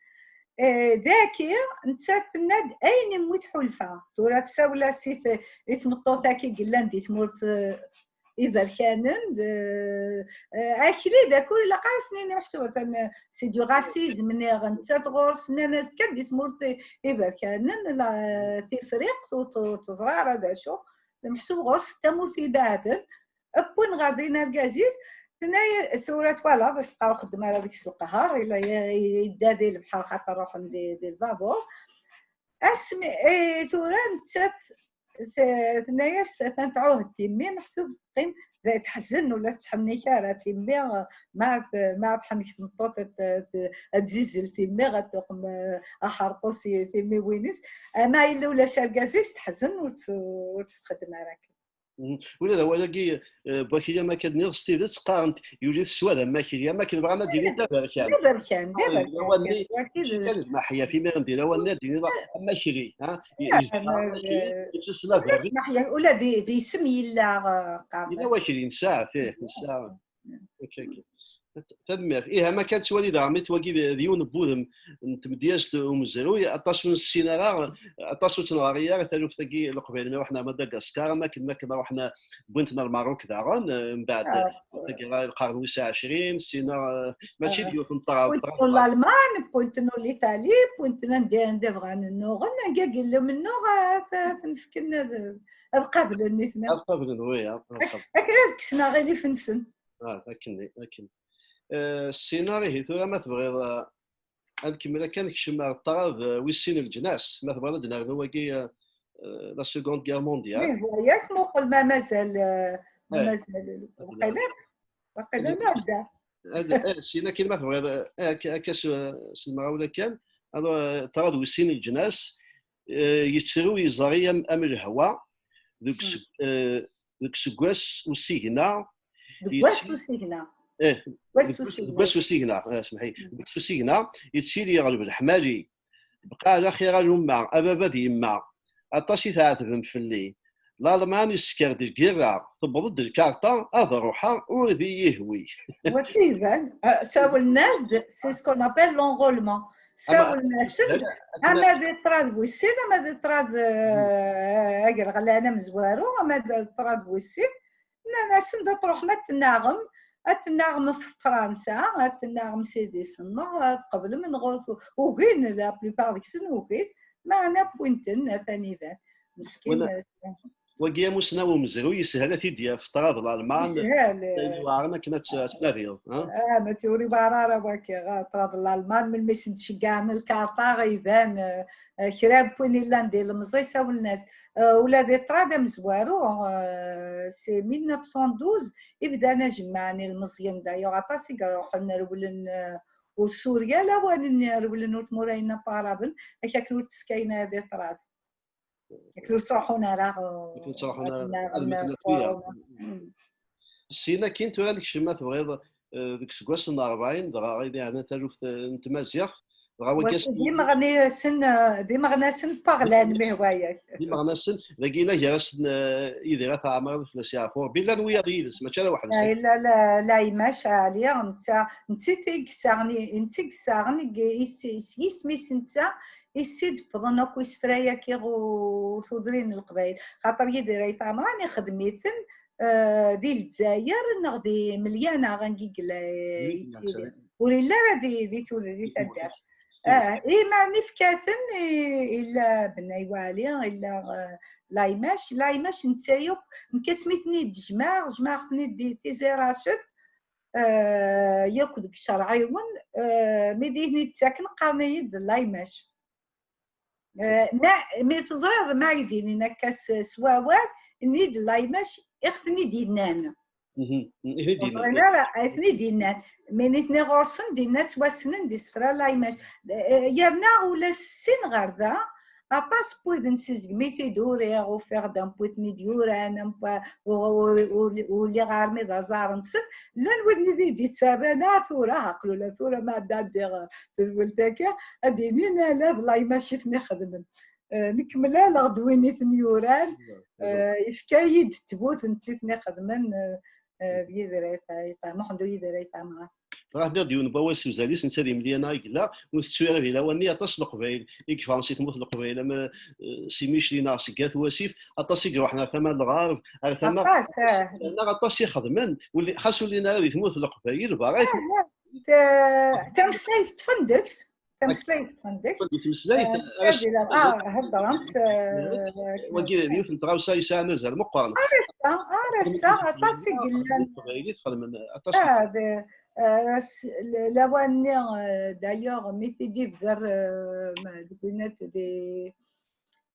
Eh, daki, nettat tenna-d ayen imi tḥulfa. Tura tsawel-as i t-, i tmeṭṭut-agi yellan di tmurt, eh, iberkanen, d, eh, akli d akur ilaq ara s-nini meḥsub, atan, eh, c'est du racisme, niɣ nettat ɣur-s, nnan-as-d kan di tmurt i-, iberkanen, la, Tifriqt, ur t-, ur teẓra ara d acu, meḥsub ɣur-s d tamurt ibeɛden, wwin ɣer din argaz-is, tenna-, tura twalaḍ, as-teqqar ur xeddem ara deg-s leqher, ila ye-, yedda di lebḥer xaṭer ruḥen di, di lbabur. Asmi, eh, tura nettat, t-, tenna-yas, atan tɛuhed timmi, meḥsub teqqim, d-, teḥzen, ur la tettḥennik ara timmi, ma, ma tḥennek tmeṭṭut, ad, ad, ad tzizel timmi, ad tuqem, eh, aḥerqus i timiwin-is. Ama yella ulac argaz-is, teḥzen, ur tt-, ur tt-txeddem ara akken. Mhm. Ula d awal-agi, eh, n wakli am akka d-nniɣ, s tidet qqaren-t, yuli teswa d amakli, am akken bɣan ad d-inin d aberkan. D aberkan, d aberkan. Lawan-nni, mačči kan d Maḥyaf, imiren di lawan-nni ad d-tiniḍ amakli, ha? Yezdeɣ amakli, eh, yettwassen aberri. Maḥyaf, ula d, d isem yella, eh, qqaren-as. Yella wakli, nesɛa-t, ih, nesɛa. Ok, ok. Tanemmirt. Ih, ama kan ttwali daɣen, mi twagi d, d yiwen n wudem n tmedyazt umezruy, aṭas ur nessin ara, aṭas ur tt-neɣri ara, taluft-agi n Leqbayel mi ruḥen ar Madagaskar, am akken, mi akken ruḥen, wwin-ten ar Lmerruk daɣen, eh, mbeɛd, ah, taggara lqern wis ɛecrin, sina, eh, mačči d yiwet n ṭṭrad, wwin-ten ur Lalman, wwin-ten ur Litali, wwin-ten anda, anda bɣan nnuɣen, anga yella mennuɣ, eh, t-, ten-fken ad, ad qablen nitni. Ad qablen, oui, ad, ad qablen. Akken ad kksen aɣilif-nsen. Ah, akken, akken. Eh, Sina, ihi tura ma tebɣiḍ, eh, ad nkemmel akka, nekcem ar ṭṭrad, eh, wis sin n leǧnas, ma tebɣiḍ ad d-nernu wagi, eh, eh, la Seconde Guerre mondiale. Ih, yak muqel ma mazal, eh, ma mazal, waqila, waqila ma bda. Ad, eh, Sina, akken ma tebɣiḍ, eh, akka, akka s, s lemɣawla kan, alors, eh, ṭṭrad wis sin n leǧnas, eh, yettru yeẓri am, am lehwa, deg s-, eh, deg useggas usigna. Deg wass usigna. Eh, deg wass usigna, eh, semḥi. Deg wass usigna, yettili yeɣleb leḥmali. Bqa ɛla xir a lumma, a baba d yemma. Aṭas i tɛetbem fell-i. Lalman isker-d lgirra, tewweḍ-d lkarṭa, ad ruḥeɣ ur d iyi-ihwi. Waki iban, eh, sawlen-as-d, c'est ce qu'on appelle l'enrôlement. Sawlen-asen-d, ama di ṭṭrad wis sin, ama di ṭṭrad, eh, agerɣlan amezwaru, ama di ṭṭrad wis sin, nnan-asen-d ad truḥem ad tennaɣem, ad tennaɣem ɣef Fransa, ad tennaɣem s idis-nneɣ, ad tqeblem, neɣ ur tu-, ugin, la plupart deg-sen ugin, meɛna wwin-ten, atan iban. Meskin. Wagi amusnaw umezruy yeshel ad t-id-yaf ṭṭrad Lalman. Yeshel, eh, yuɛren akken ad t-, ad tnadiḍ, ha? Ah, ma tt-, ur iwɛer ara waki, ah, ṭṭrad Lalman, melmi sen-d-ceggɛen lkarṭa, iban, eh, eh, kra n win illan d ilemẓi, sawlen-as. Eh, ula di ṭṭrad amezwaru, eh, c'est mille neuf cent douze i bdan ajemmeɛ n ilmeẓyen, d'ailleurs, aṭas i iruḥen rewlen, eh, ur Surya lawan-nni rewlen ur tmura-nni aparaben, ak akken ur tteskayen ara di ṭṭrad. Akken ur ttruḥun ara, ur ttruḥun ara, ad mten akk wiyaḍ. Syin akkin tura nekcem, ma tebɣiḍ, eh, deg iseggasen n rebɛin, dɣa i d-yeɛnan taluft, eh, n tmaziɣt, dɣa wagi d imeɣnasen, eh, d imeɣnasen n Paɣlan, mi hwayak. D imeɣnasen, dagi la gar-asen, eh, Yidir At Ɛemran, ad fell-as yeɛfu Rebbi, llan wiyaḍ yid-s, mačči ala weḥd-s. Yella Laymac Ɛli, netta, netta i yessaɣen, netta i yessaɣen, s yisem-is netta, i s-id-wwḍen akk isefra-agi ur tudrin n Leqbayel. Xaṭer Yidir Ayt Ɛemran ixdem-iten, eh, di Lezzayer neɣ di Melyan, angi yella yettidir. Ur yelli ara di, di tud-, di taddart. Ah, i ma nifka-ten, i, illa Bennay Waɛli, illa, eh, Laymac. Laymac netta yakk, nekk asmi ten-id-jemɛeɣ, jemɛeɣ-ten-id di Tizi Raced, eh, yakk deg Cerɛiwen, eh, mi d iyi-ten-id-ttaken qqaren-iyi-d Laymac. Eh, ma, mi teẓriḍ ma i d-inin akka s, s wawal, nni-d Laymac i ɣ-ten-id-yennan. Ur ẓrin ara, ay ten-id-yennan. Mi nitni ɣur-sen, dinna ttwassnen d isefra Laymac. Eh, yerna ula s sin ɣer da, aṭas n widen si segmi t-id-uriɣ, ufiɣ-d am witni d-yuran, am wa-, u-, u-, u-, uliɣ armi d aẓar-nsen. Llan widen i d-yettarran, ah, tura, aql ula tura ma ad ɛeddiɣ tedwilt-agi, ad d-inin ala d Laymac i ten-ixedmen. Eh, nekk mlaleɣ-d win i ten-yuran, eh, yefka-yi-d ttbut n tt-iten ixedmen, eh, eh, d Yidir Ayt, Ayt, Muḥend U Yidir Ayt Ɛemran. Dɣa tenniḍ-d yiwen n wawal s uzal-is, netta di Melyan i yella, ur tettu ara di lawan-nni aṭas n Leqbayel i yeffɣen si tmurt n Leqbayel, am, eh, si Micli neɣ seg At Wasif, aṭas i iruḥen ar tama n lɣerb, ar tama, aṭas, eh, neɣ aṭas i xedmen, ur li-, xas ur llin ara di tmurt n Leqbayel, berra. Ah, ah. Tameslayt ṭṭfen deg-s. Tameslayt ṭṭfen deg-s. Di tmeslayt, eh, ah, heddrent, eh, wagi d yiwet n tɣawsa yesɛan azal meqqren. Ar ass-a, ar ass-a, aṭas i yellan. Teqbaylit xedmen aṭas. Ah, d, eh, s-, l-, lawan-nni, eh, d'ailleurs, mi t-id-ibder, eh, ma-, deg winat di,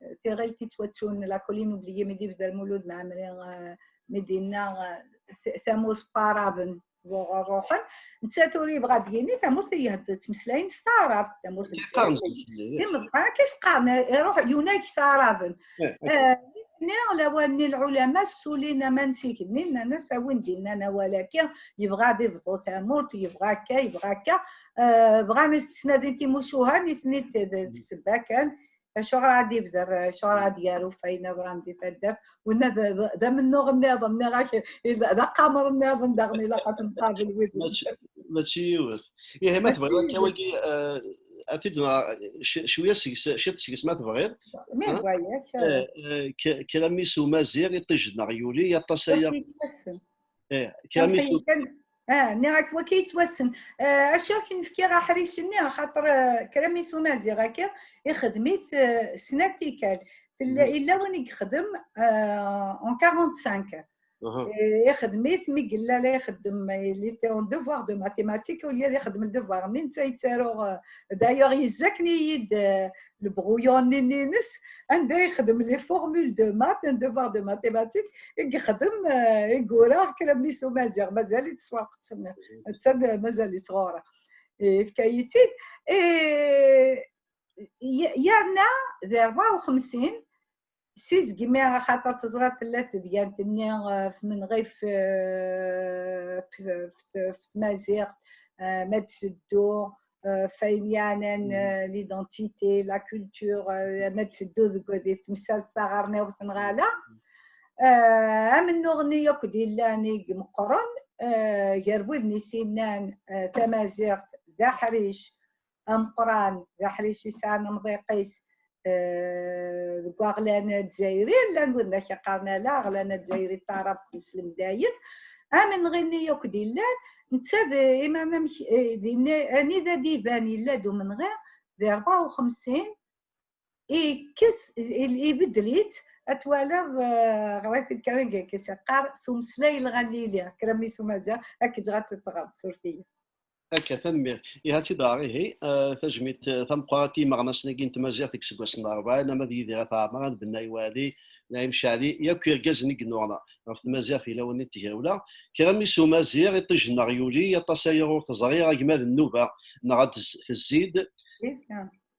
eh, tiɣilt yettwattun, La Colline Oubliée, mi d-ibder Mulud Mɛemmri, eh, mi d-yenna, eh, t-, tamurt n Waɛraben. Wuɣur ruḥen. Nettat ur yebɣa ad d-yini tamurt i yehd-, ttmeslayen s taɛrabt, tamurt n Lezzayer. Imeḍqan akka i s-qqaren, iruḥ yunag s aɛraben. Eh, nni lawan-nni lɛulama ssulin aman s igenni, nnan-as a win d-innan awal-agi, yebɣa ad ibḍu tamurt, yebɣa akka, yebɣa akka. Eh, bɣan ad s-ttnadin timucuha, nitni d, d, d ssebba kan. Acuɣer ad ibder, acuɣer ad yaru fayen abran di taddart, winna d, d, d amennuɣ nniḍen, nniɣ-ak, d aqamer nniḍen daɣen ilaq ad t-nqabel wid. Mačči, mačči yiwet. Ihi ma tebɣiḍ akka wagi, eh, ad t-id-, c-, cwiya seg-s, ciṭ seg-s ma tebɣiḍ. Mi hwa-yak, eh, eh, k-, kra mmi-s umaziɣ, iṭij-nneɣ yuli, aṭas aya. Yettwassen. Eh, kra mmi-s u- Ah, nniɣ-ak waki yettwassen. Ah, acu ak-n-fkiɣ aḥric-nni, axaṭer, ah, kra mmi-s umaziɣ akka, ixdem-it, ah, snat tikkal. Tella, illa win i yexdem, ah, en quarante-cinq. Eh, ixdem-it mi yella la ixeddem, il était en devoir de mathématiques, au lieu ad ixdem devoir-nni, netta yettaru, ah, d'ailleurs, yezzaken-iyi-d, ah, le brouillon-nni-ines, anda yexdem les formules de maths, un devoir de mathématiques, i yexdem, eh, i yura kra mmi-s umaziɣ, mazal-itt s lweqt. Attan mazal-itt ɣur-i. Yefka-yi-tt-id. Eh, y-, yerna di rebɛa u xemsin, si segmi, axaṭer teẓriḍ tella tedyant-nni, eh, f menɣif, eh, f, f, f tmaziɣt, eh, ma d-teddu, eh, f ayen yeɛnan, eh, l'identité, la culture, eh, ma d-teddu deg, di temsalt taɣerniwt neɣ ala. Eh, amennuɣ-nni yakk d-illan i imeqqren, eh, gar widen i s-innan, eh, tamaziɣt d aḥric ameqqran, d aḥric i sɛan amḍiq-is, eh, deg waɣlan azzayri, llan widen ak iqqaren ala aɣlan azzayri d taɛrabt neslem dayem. Amenɣi-nni yakk d-illan, netta d, iman amek, eh, dinna, anida d-iban yella-d umenɣi, di rebɛa u xemsin, ikkes, i-, ibeddel-itt, ad twaliḍ, eh, ɣer-it-id kan, akka i s-yeqqar, s umeslay lɣalili, kra mmi-s umaziɣ, ad k-ǧǧeɣ ad t-tɣeḍ, suref-iyi. Akka, tanemmirt. Iha, ad tt-id-aɣeɣ, ihi, eh, tajmilt, eh, tameqqrant i yimeɣnasen-agi n tmaziɣt deg iseggasen n rebɛin, ama d Yidir At Ɛemran, Bennay Waɛli, Naɛim Ceɛli, yakk irgazen i yennuɣna ɣef tmaziɣt di lawan-nni n tgawla. Kra mmi-s umaziɣ, iṭij-nneɣ yuli, aṭas aya ur t-ẓriɣ, agma d nnuba, neɣ ad tez-, tezzi-d.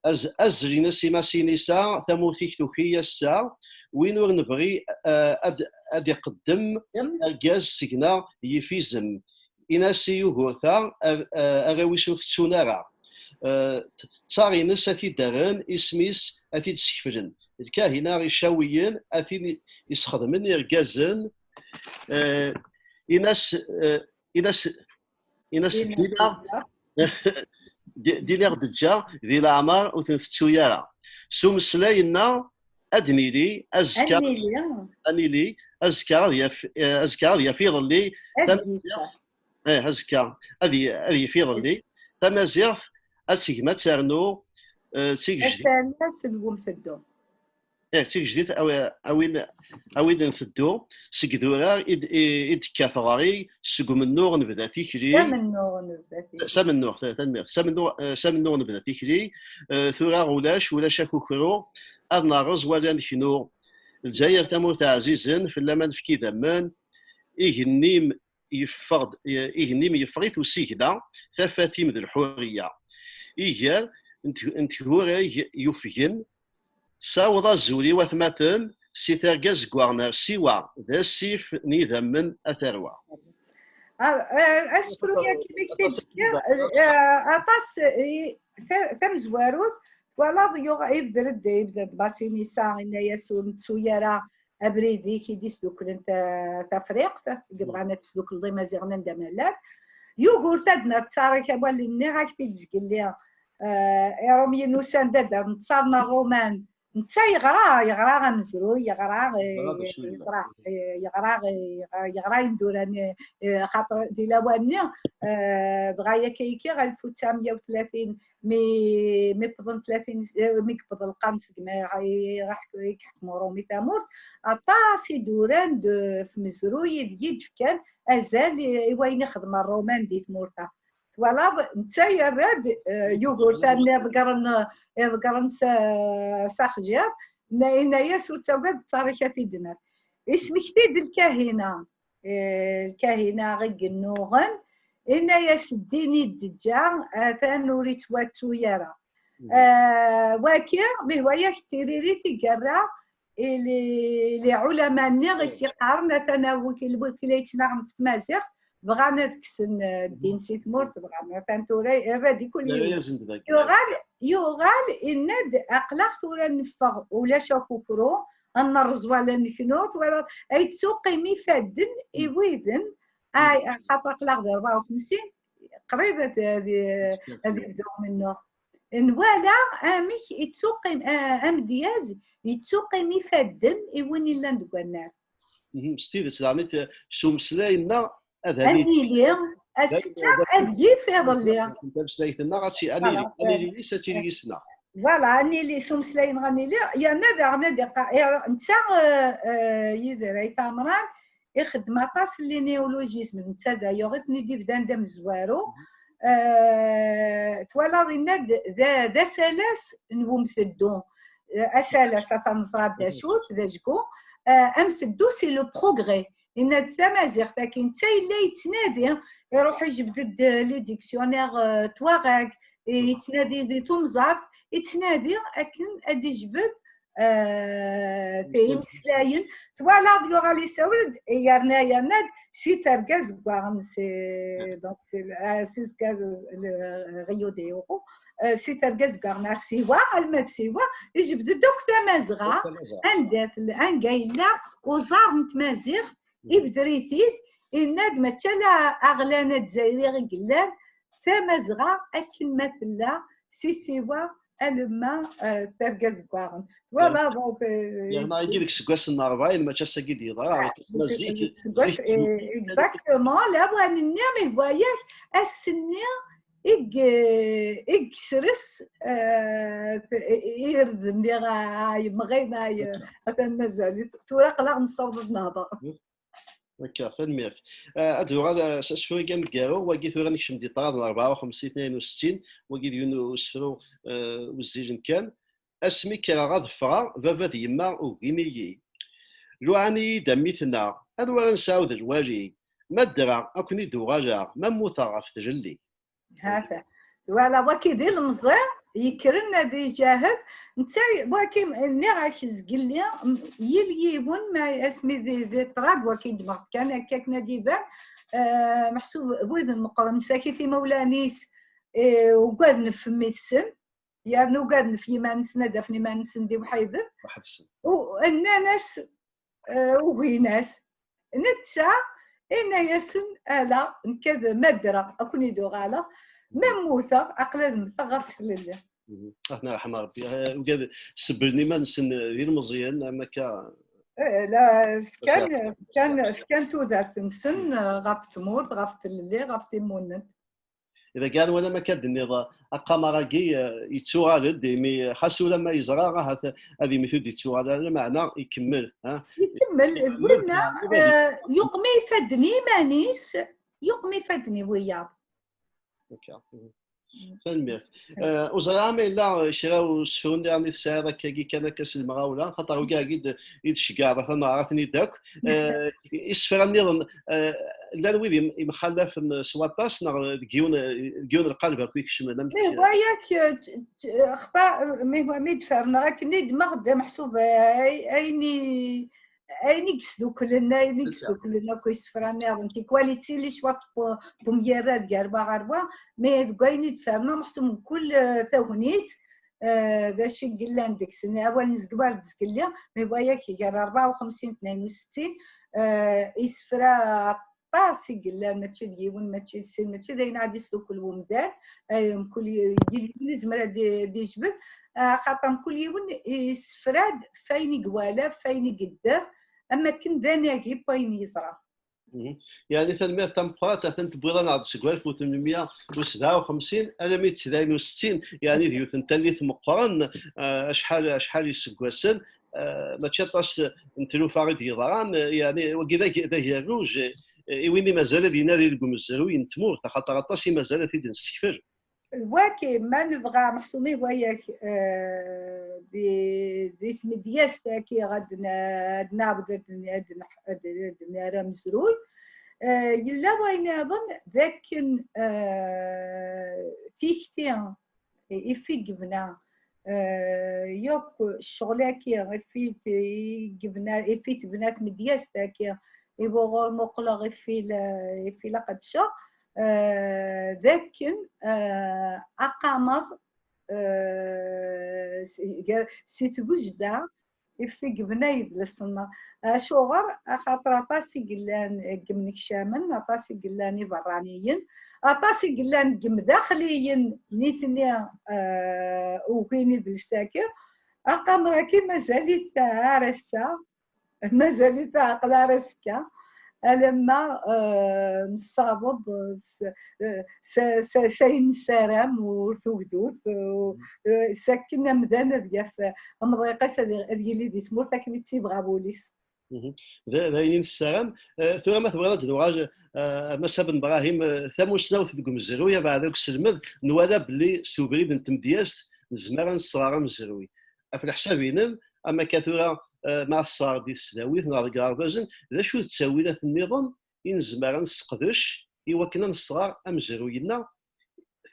Az-, azzel-ines i Masinisa, tamurt-ik tuki ass-a, win ur nebɣi, eh, ad, ad iqeddem argaz seg-neɣ yif izem. in-as i Yugurta, ar-, eh, arraw-is ur t-ttun ara. Eh, t-, ttaṛ-ines ad t-id-rren, isem-is ad t-id-skeflen. Lkahina icawiyen ad t-id-isxedmen irgazen, eh, in-as, eh, in-as, in-as Din dina, di-, din i ɣ-d-teǧǧa di leɛmer ur t-ntettu ara. S umeslay-nneɣ ad nili azekka, Ad nili. Ad nili azekka ad yaf, eh, azekka ad yaf iḍelli. Ad Tam-, yaf. Eh, azekka ad y-, ad yaf iḍelli. Tamaziɣt ad tegma ad ternu, eh, d tigejdit. Ass-a, ass n wumteddu. Eh, d tigejdit, awi-, awin, awin nteddu seg durar i d-, i, i d-tekka teɣri seg umennuɣ nebda tikli. S amennuɣ nebda tikli. S amennuɣ, ta-, tanemmirt. S amennuɣ, eh, s amennuɣ nebda tikli. Eh, tura ulac, ulac akukru. Ad nerreẓ wala neknu. Lezzayer tamurt ɛzizen, fell-am ad nefk idammen. Igenni-m yeffeɣ-d, igenni-m yeffeɣ-it usigna, tafat-im d lḥuriya. Iger n t-, n tgura yufgen, saweḍ azul i watmaten, si targa zeggaɣen ar siwa, d asif n idammen a tarwa. Ah, eh, asefru-agi i k-t-id-fkiɣ, eh, aṭas, eh, ta-, tamezwarut, twalaḍ, yuɣ-, yebder-d, yebder-d Basinisa, yenna-yas ur nettu ara abrid-ik i d-isduklen ta-, Tafriqt, i yebɣan ad tesdukleḍ Imaziɣen anda ma llan. Yugurta ad d-naf ttarik awal-nni, ak-t-id-zgelli, eh, Iṛumyen usan-d ad d-nṭṣaren Ṛṛuman. Netta yeɣra, yeɣra amezruy, yeɣra, eh, Yeɣra d acu yella. Yeɣra, eh, yeɣra, eh, yeɣra, yeɣra imduran, eh, eh, xaṭer di lawan-nni, eh, dɣa yakka-yekki ɣer alef u tesɛemya u tlatin, mi, mi wwḍen tlatin, eh, mi yewweḍ lqern segmi i, i, i yeḥkem Uṛumi tamurt, aṭas i d-uran d, f mezruy i d-, i d-fkan azal i, i wayen ixdem Ṛṛuman di tmurt-a. Twalaḍ, netta yerra-d, eh, Yugurta-nni iḍeggren, iḍeggren s, s axjiḍ, yenna-, yenna-yas ur ttagad, ttarik ad t-id-naf. Ismekti-d lkahina, eh, lkahina i yennuɣen, yenna-yas ddin i d-teǧǧa, atan ur ittwattu ara. Eh, waki, mi hwa yak d tiririt i yerra i li, li ɛulama-nni i s-yeqqaren, atan a wik-, lwikla yettnaɣen ɣef tmaziɣt, bɣan ad kksen, eh, ddin si tmurt, bɣan, atan tura irra-d i kul yiwen. Yuɣal, yuɣal, yenna-d, aql-aɣ tura neffeɣ, ulac akukru, ad nerreẓ wala neknu, twalaḍ, ay yettuqqim ifadden i widen, ay, xaṭer aql-aɣ di rebɛa u xemsin, qrib ad, ad, ad yebdu umennuɣ. Nwala amek yettuqqim, a-, amedyaz yettuqqim ifadden i win illan deg wannar. Mhm, s tidet, daɣen, s umeslay-nneɣ, ad Ad nili, nili, azekka, ad yif iḍelli. Tameslayt-nneɣ, ad ti-, ad nili, voilà, ad nili yis, ad tili yis-neɣ. Voilà, ad nili s umeslay-nneɣ, ad nili, yerna daɣen ad iqa-, netta, eh, eh, Yidir Ayt Ɛemran, ixeddem aṭas n les néologismes, netta d ayuɣ i ten-id-ibdan d amezwaru. Eh, twalaḍ, yenna-d d, d, d asalas n umteddu. Eh, asalas, ata neẓra d acu-t, d ajgu. Eh, amteddu, c'est le progrès. Yenna-d tamaziɣt-agi, netta yella yettnadi, iruḥ ijbed-d les dictionnaires, eh, Tuareg, yettnadi di tumẓabt, yettnadi akken ad d-ijbed, eh, imslayen. Twalaḍ, yuɣal isawel-d, yerna, yerna-d si terga zeggaɣen, si, donc, si, eh, si zga-, le Rio de Oro, eh, si terga zeggaɣen ar Siwa, alma d Siwa, ijbed-d akk Tamazɣa, akk Tamazɣa, anda tel-, anga yella uẓar n tmaziɣt, ibder-it-id, yenna-d mačči ala aɣlan azzayri i yellan, Tamazɣa akken ma tella, si Siwa alemma, eh, terga zeggaɣen. Twalaḍ, eh, yerna agi deg iseggasen n rebɛin, mačči ass-agi d-yeḍra, ah, ma zik, zik, eh, exactement, lawan-nni, mi hwa yak ass-nni i g-, i yesres, eh, irden, diɣ, ay, mɣin, ay, atan mazal-it. Tura aql-aɣ nessaweḍ ad nehḍer. Akka, tanemmirt. Ah, ad uɣal, ah, s asefru-agi ameggaru, wagi tura nekcem di ṭṭrad n rebɛa u xemsin, tnayen u settin, wagi d yiwen n usefru, ah, wezzilen kan. Asmi kkreɣ ad ffɣeɣ, baba d yemma ugin-iyi. Luɛan-iyi-d am mi tneɣ, anwa ara nesɛu d lwali? Ma ddreɣ, ad ken-id-uɣaleɣ, ma mmuteɣ ɣef tlelli. Hata. Twala, waki d ilemẓi yekkren ad ijahed. Netta, waki, nniɣ-ak zgelli, m-, yil yiwen, ma asmi di, di ṭṭrad, waki ddmeɣ-d kan akka akken ad iban, eh, meḥsub wid meqqren sakit imawlan-is, eh, ugaden ɣef mmi-tsen, yerna ugaden ɣef yiman-nsen, ad afen iman-nsen d iwḥiden. Weḥd-sen. U nnan-as, eh, ugin-as, netta, inna-yasen, ala, nekk ad ma ddreɣ, ad ken-id-uɣaleɣ, ma mmuteɣ, aql-i ad mmteɣ ɣef tlelli. Mhm. Ad ten-yerḥem Rebbi. Eh, ugad, sebblen iman-nsen, eh, d ilmeẓyen, am akka. Eh, la, fkan, fkan, fkan tudert-nsen, eh, ɣef tmurt, ɣef tlelli, ɣef timunent. Dagi, anwa lamma akka d-tenniḍ, aqamar-agi, eh, yettuɣal-d, imi xas ula ma yeẓra, ahat ad yemmet ur d-yettuɣal ara, meɛna ikemmel, ha? Ikemmel, d winna, eh, yuqem ifadden i iman-is, yuqem ifadden i wiyaḍ. Akka. Mhm. Tanemmirt. Eh, ur ẓriɣ ma yella kra usefru nniḍen i tesɛiḍ akkagi kan akka s lemɣawla, xaṭer wigi-agi d-, i d-tceggɛeḍ atan ɣer-ten-id akk. Eh, isefra nniḍen, eh, llan wid im-, imxalafen s waṭas, neɣ deg yiwen, deg yiwen lqaleb akk i kecmen, amek? Mi hwa yak, eh, t-, t-, xta-, mi hwa mi d-ferneɣ akken i d-maɣ d ameḥsub, eh, ay-, ayen i, ayen i yesduklen, ayen i yesduklen akk isefra nniḍen, tikwaliti li cwat bu-, bumyarrad gar wa ɣer wa, mi deg wayen i d-ferneɣ meḥsub mkul, eh, tagnit, eh, d acu i yellan deg-sen, awal n zgwar d zgelli, mi hwa yak gar rebɛa u xemsin, tnayen u settin, eh, isefra aṭas i yellan, mačči d yiwen, mačči d sin, mačči d ayen ad isdukkel wemdan, eh, mkul y-, yal yiwen yezmer ad i-, ad ijbed, eh, axaṭer mkul yiwen isefra-d f ayen i iwala, f ayen i yedder, am akken d anagi n wayen yeẓra. Mhm. Yeɛni tanemmirt tameqqrant, atan tewwiḍ-aneɣ-d seg walef u tmenmya u sebɛa u xemsin alammi d tdayen u settin, yeɛni d yiwet n tallit meqqren, eh, acḥal, acḥal iseggasen, eh, mačči aṭas n tlufa i d-yeḍran, eh, yeɛni wagi d ag-, d agerruj, eh, i win i mazal ad inadi deg umezruy n tmurt, axaṭer aṭas i mazal ad t-id-nessekfel. Waki, ma nebɣa, meḥsub mi hwa yak, eh, di, di tmedyazt-agi ad n-, ad naɛbed ad n-, ad n-, ad n-, ad nerr amezruy, eh, yella wayen nniḍen d akken, eh, tikti ifi yebna, eh, yakk ccɣel-agi, ifi t-, i yebna, ifi tebna tmedyazt-agi, i wuɣur muqleɣ ifi la-, ifi la qedceɣ, eh, d akken, eh, aqamer, eh, s-, gar-, si tgujda, ifi yebna yidles-nneɣ. Acuɣer? Axaṭer aṭas i yellan deg yimnekcamen, aṭas i yellan iberraniyen, aṭas i yellan deg yimdaxliyen nitni, eh, ugin idles-agi. Aqamer-agi mazal-it ar ass-a, mazal-it aql ar azekka. Alamma, eh, nessaweḍ s, s, s, s ayen nessaram, ur tugdut, eh, s akken amdan ad yaf amḍiq-is ad, ad yili di tmurt akken i tt-yebɣa wul-is. Mhm. D, d ayen i nessaram. Eh, tura ma tebɣiḍ ad d-nuɣal, eh, a Mass Ben Brahim, eh, tamusnawt deg umezruy, abeɛda deg uselmed, nwala belli s ubrid n tmedyazt nezmer ad nesɣer amezruy. Ɣef leḥsab-inem, am akka tura, eh, ma tesɣer di tesdawit neɣ deg iɣerbazen, d acu d ttawilat nniḍen i nezmer ad nesseqdec i wakken ad nesɣer amezruy-nneɣ,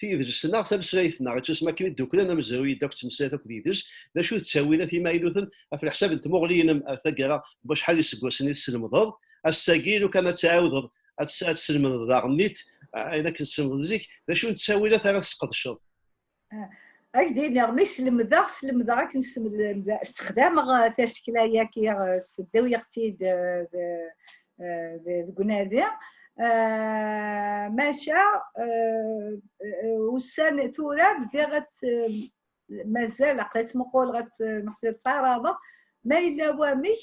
tidles-nneɣ, tameslayt-nneɣ, ittusem akken i dduklen amezruy-nni akk d tmeslayt akked yidles, d acu d ttawilat imaynuten, ɣef leḥsab n tmuɣli-inem, ar taggara n wacḥal iseggasen i teslemdeḍ, ass-agi, lukan ad tɛawdeḍ ad tes-, ad teslemdeḍ daɣen-nit, ayen akken teslemdeḍ zik, d acu n ttawilat ara tesqedceḍ? Ah, ad k-d-iniɣ, mi slemdeɣ, slemdeɣ akken slemdeɣ, ssexdameɣ, eh, tasekla-agi, eh, sseddawiɣ-tt-id, eh, d, eh, d, deg unadi. Eh, maca, eh, eh, ussan tura bdiɣ ad t-, mazal aql-i ttmuquleɣ, ad t-, meḥsub ttɛaraḍeɣ. Ma yella wamek,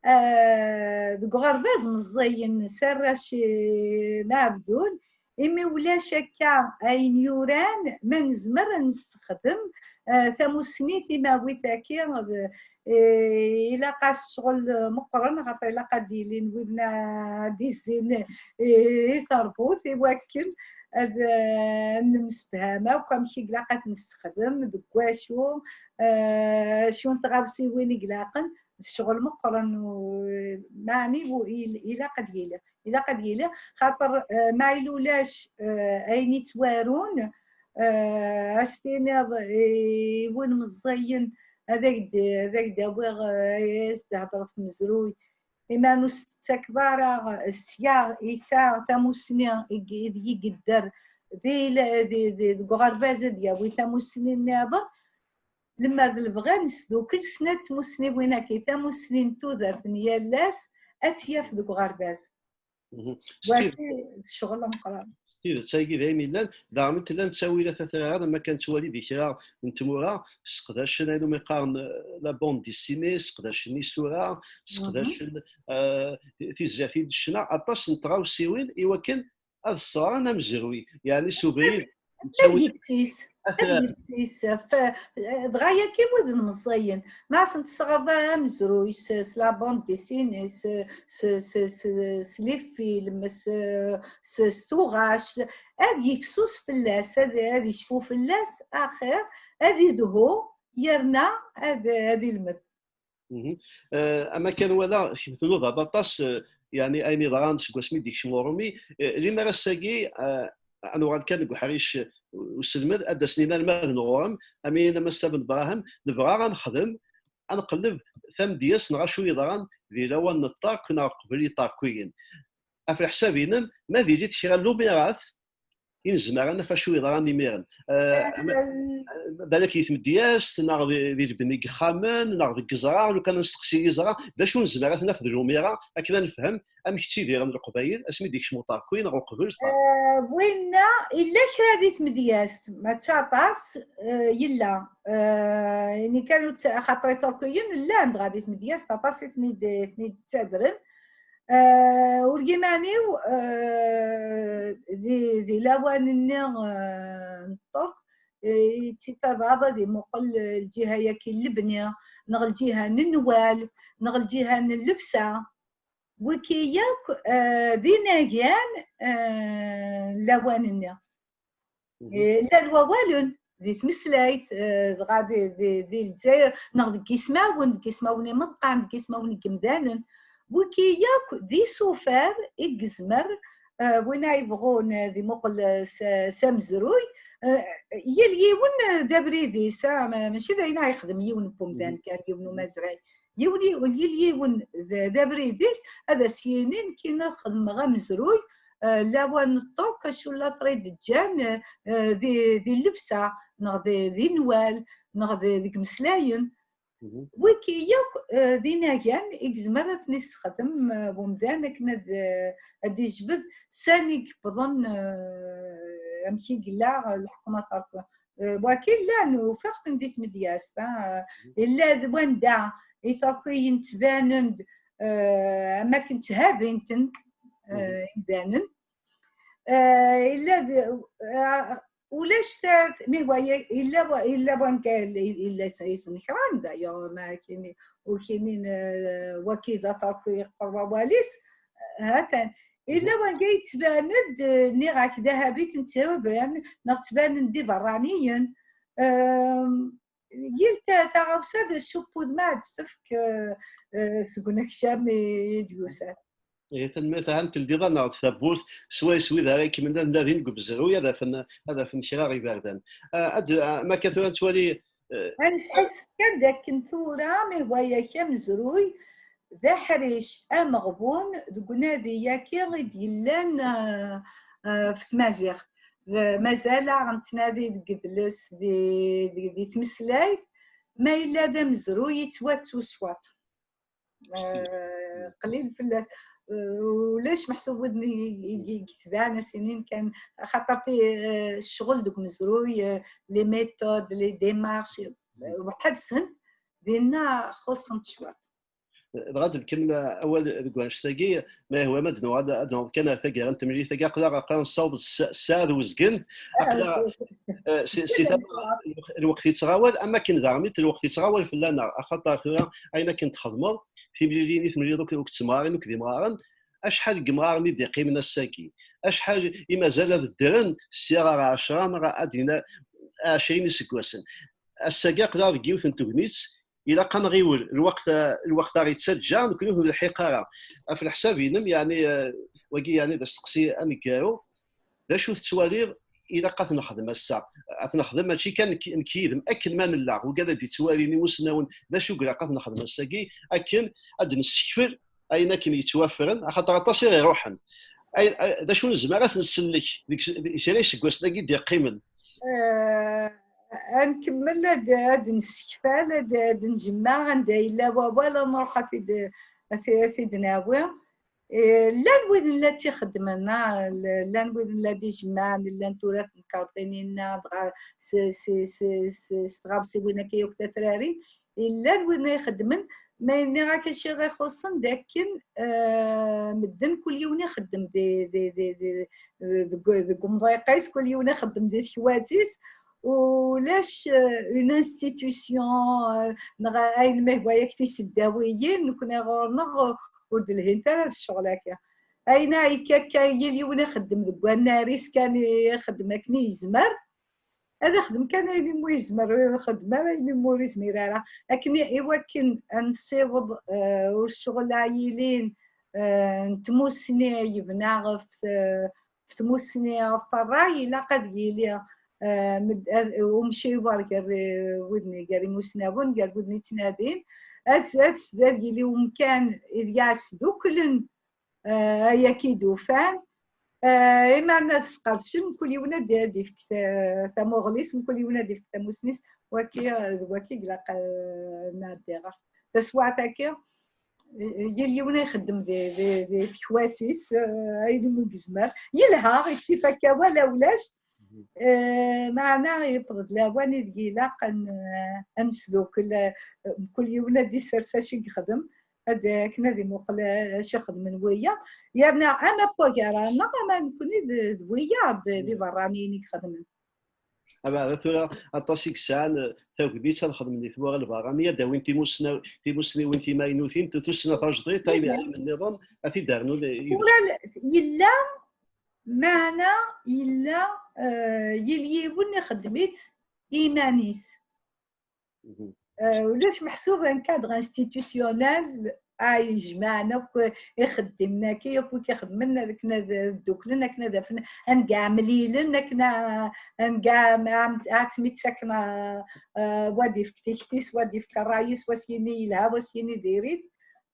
eh, deg uɣerbaz meẓẓiyen s arrac, eh, n Ɛebdun, imi ulac akka ayen yuran, ma nezmer ad nessexdem, eh, tamussni timawit-agi, eh, ilaq-as ccɣel meqqren, axaṭer ilaq ad d-ilin widen ad d-izzin, eh, i terbut, i wakken ad, eh, nemsefham akk amek i ilaq ad t-nessexdem, deg wacu, eh, acu n tɣawsiwin i ilaqen, d ccɣel meqqren, u-, meɛni u-, il-, ilaq ad yili. Ilaq ad yili, xaṭer, eh, ma yella ulac, eh, ayen yettwarun, eh, ad s-tiniḍ, eh, i win meẓẓiyen, ad ak-d-, ad ak-d-awiɣ, eh, ad s-d-hedreɣ s tmezruy, imi ur s-tettakeḍ ara, sya yesɛa tamussni i g-, ideg i yedder di, di, di, deg uɣerbaz, ad yawi tamussni nniḍen. Lemmer d lebɣi ad nesdukkel snat tmussniwin-agi, tamussni n tudert n yal ass, ad tt-yaf deg uɣerbaz. Mhm. S tid- Wagi d ccɣel ameqqran. S tidet, ayagi d ayen yellan. Daɣen tellan ttawilat atraɣ, am akken nettwali di kra n tmura, sseqdacen ayen umi qqaren, eh, la bande dessinée, sseqdacen isura, sseqdacen, eh, tizlatin d ccna, aṭas n tɣawsiwin i wakken ad sseɣren amezruy, yeɛni s ubrid n ttawil. Ad yeftis, ad yeftis. F-, dɣa yakki wid n meẓẓiyen, ma asen-tesɣerḍ amezruy s, s la bande dessinée, s, s, s, s, s les films, s, s, s tuɣac, ad yefsus fell-as, ad, ad yecfu fell-as, axir, ad idhu, yerna ad, ad ilmed. Mhm. Eh, am akken wala, kemm tnudaḍ aṭas, eh, yeɛni ayen yeḍran seg wasmi i d-yekcem uṛumi. Eh, limer ass-agi, eh, ad nuɣal kan deg uḥric, eh, uselmed, ad d-asen inalmaden ɣur-m, am ayen a Mass Ben Brahim, nebɣa ad nexdem, ad nqelleb tamedyazt neɣ acu yeḍran di lawan n ṭṭerk neɣ qbel iṭerkiyen. Ɣef leḥsab-inem, ma d-ilint kra n lumirat i nezmer ad naf acu yeḍran imiren. Eh, ama-, eh, balak di tmedyazt, neɣ di, di lebni n yexxamen, neɣ deg yeẓra, lukan ad nesteqsi yeẓra, d acu nezmer ad t-naf d lumira, akken ad nefhem amek ttidiren Leqbayel asmi d-yekcem uṭerki neɣ uqbel uṭerki. Eh, winna, illa kra di tmedyazt, mačči aṭas, eh, yella. Eh, ini kan ur tt-, axaṭer iṭerkiyen llan dɣa di tmedyazt, aṭas i ten-id-, i ten-id-ttadren. Eh, ur yiman-iw, eh, di, di lawan-nni, eh, n Ṭṭerk, eh, ittifabad ad imuqel lǧiha-yaki n lebni, neɣ lǧiha n nnwal, neɣ lǧiha n llebsa. Wiki yakk, eh, d inagan, eh, n lawan-nni. Mhm. Eh, llan wawalen di tmeslayt, eh, dɣa di, di, di Lezzayer, neɣ deg yismawen, deg yismawen imeḍqan, deg yismawen n yimdanen. Wiki yakk d isufar i yezmer, eh, win ay yebɣun ad imuqel, eh, s, s amezruy, eh, yal yiwen, eh, d abrid-is, ah, ma-, mačči d ayen ay yexdem yiwen n umdan kan, yiwen n umazray. Yiwen, yiwen, yal yiwen d, d abrid-is, ad as-yini, nekkini xedmeɣ amezruy, eh, lawan n ṭṭerk, acu la trid ǧǧan, eh, di, di llebsa, neɣ di, di nnwal, neɣ di, deg imeslayen. Mhm. Wiki yakk, eh, d inagan i yezmer ad ten-yessexdem, eh, umdan akken ad, eh, ad d-yejbed sani i yewwḍen, eh, amek i yella, eh, leḥkem aṭerki. Eh, waki llan, ufiɣ-ten di tmedyazt, ah, mhm, illa d wanda iṭerkiyen ttbanen-d, eh, am akken tthabin-ten, eh, mhm, imdanen. Eh, illa d, eh, ulac ta-, mi wa-, illa wa-, illa wanga, illa, illa s-, isnekran, d'ailleurs, ma kini, ur kinin, eh, waki d aṭerki yeqqur wawal-is, eh, hatan. Illa wanga yettban-d, eh, nniɣ-ak, dahabit n tthabin, neɣ ttbanen-d d iberraniyen. Ehm, yal ta-, taɣawsa d acu n wudem ad d-tefk, eh, eh, seg unekcam i, i d-yusan. Ihi, tanemmirt, ahat teldiḍ-aneɣ-d tawwurt, swayes wid ara ikemmlen ad nadin deg umezruy, ad afen, ad afen kra n yiberdan. Ah, ad, ah, ma akka tura nettwali, eh, ad nesḥassef kan d akken tura, mi hwa-yak amezruy, d aḥric ameɣbun deg unadi-yaki i d-yellan, eh, eh, ɣef tmaziɣt. D-, mazal-aɣ nettnadi deg yidles, di, di, di tmeslayt, ma yella d amezruy yettwattu s waṭ. Eh, qlil fell-as. Eh, ulac meḥsub widen i, i, i yetban asinin kan, axaṭer ti-, eh, ccɣel deg umezruy, eh, les méthodes, les démarches, eh, weḥd-sen, dinna xuṣṣent cwiṭ. Dɣa ad nkemmel awal deg wanect-agi, ma yehwa ma d-nuɣal ad nuɣal kan ar taggara n temlilit-agi, aql-aɣ, aql-aɣ nessaweḍ s-, ssaɛa d uzgen, aql-aɣ, eh, si, si tama, lweqt, lweqt yettɣawal, am akken daɣen lweqt yettɣawal fell-aneɣ, axaṭer tura ayen akken txedmeḍ, timlilin i temlileḍ akk, akked temɣarin, akked imɣaren, acḥal n yemɣaren i d-iqqimen ass-agi? Acḥal i mazal ad ddren sya ɣer ɛecra neɣ ad ina ɛecrin iseggasen? Ass-agi aql-aɣ deg yiwet n tegnit, ilaq ad nɣiwel, lweqt, lweqt aɣ-yettaǧǧa, nekkni ur t-nelḥiq ara. Ɣef leḥsab-inem, yeɛni, eh, wagi, yeɛni, d asteqsi aneggaru, d acu tettwaliḍ ilaq ad t-nexdem ass-a? Ad t-nexdem mačči kan nekk, nekk yid-m, akken ma nella, wigad ad d-ittwalin, imusnawen, d acu i ilaq ad t-nexdem ass-agi, akken ad d-nessekfel ayen akken yettwaffren, axaṭer aṭas i ɣ-iruḥen. Ay, ay, d acu nezmer ad t-nsellek deg s-, deg kra iseggasen-agi d-iqqimen? Eh, ad nkemmel ad, ad nessekfal, ad, ad njemmeɛ anda yella wawal, ad nruḥ ad t-id, ad t-, ad t-id-nawi. Eh, llan widen la tt-ixeddmen, ah, l-, llan widen la d-ijemɛen, llan tura temkarḍinin-nneɣ, dɣa s, s, s, s, s tɣawsiwin akka yakk tatrarin, llan widen ay ixeddmen, ma nniɣ-ak acu i ixuṣṣen, d akken, eh, medden kul yiwen ixeddem di, di, di, di, deg, deg umḍiq-is, kul yiwen ixeddem di tekwat-is, ulac, eh, une institution, eh, neɣ ayen ma yehwa yak tiseddawiyin, nekni ɣur-neɣ ur d-lhint ara d ccɣel akka. Ayen akka, akka, yal yiwen ixeddem deg wannar-is kan, ixeddem akken i yezmer. Ad ixdem kan ayen umi yezmer, ur ixeddem ara ayen umi ur yezmir ara. Akken i, i wakken ad nessiweḍ, eh, ur ccɣel a yilin, eh, n tmussni yebna ɣef, eh, ɣef tmussni, ɣef ṛṛay, ilaq ad yili, eh, med-, ad, umciwer gar, eh, widen, gar imusnawen, gar widen yettnadin, ad, ad, ad yili umkan ideg ad sduklen, eh, ay akka i d-ufan, eh, imi ad sqerdcen, mkul yiwen ad, ad ifk ta-, tamuɣli-s, mkul yiwen ad ifk tamussni-s, waki, d waki i ilaq, eh, nɛeddi ɣef taswiɛt-agi. Yal yiwen ixeddem di, di, di tekwat-is, eh, ayen umi yezmer. Yelha, ittif akka wala ulac. Eh, meɛna yewweḍ-d lawan ideg ilaq ad n-, ad nesdukel, eh, mkul yiwen ad d-isers acu i yexdem, ad, akken ad imuqel, eh, acu xedmen wiyaḍ. Yerna ama n wagara-nneɣ, ama nekni d, d wiyaḍ, d, d iberraniyen i ixedmen. Abeɛda tura, aṭas i yesɛan, eh, tagnit ad xedmen di tmura lberraniya, ad d-awin timussna-, timussniwin timaynutin, tu-, tussna tajdiṭ, ayen yeɛnan nniḍen, ad t-id-rnun, eh, yid-, tura l-, yella, meɛna yella, eh, yal yiwen ixeddem-itt i iman-is. Mhm. Eh, ulac meḥsub un cadre institutionnel, ah, yejmaɛen akk ixeddimen-agi, akk wid ixeddmen, akken ad dduklen, akken ad afen, ad neg amlilen, akken a, ad neg am-, am-, ad tmittaken, ah, ah, wa ad ifk tikti-s, wa ad ifk ṛṛay-is, wa s-yini yelha, wa s-yini diri-t,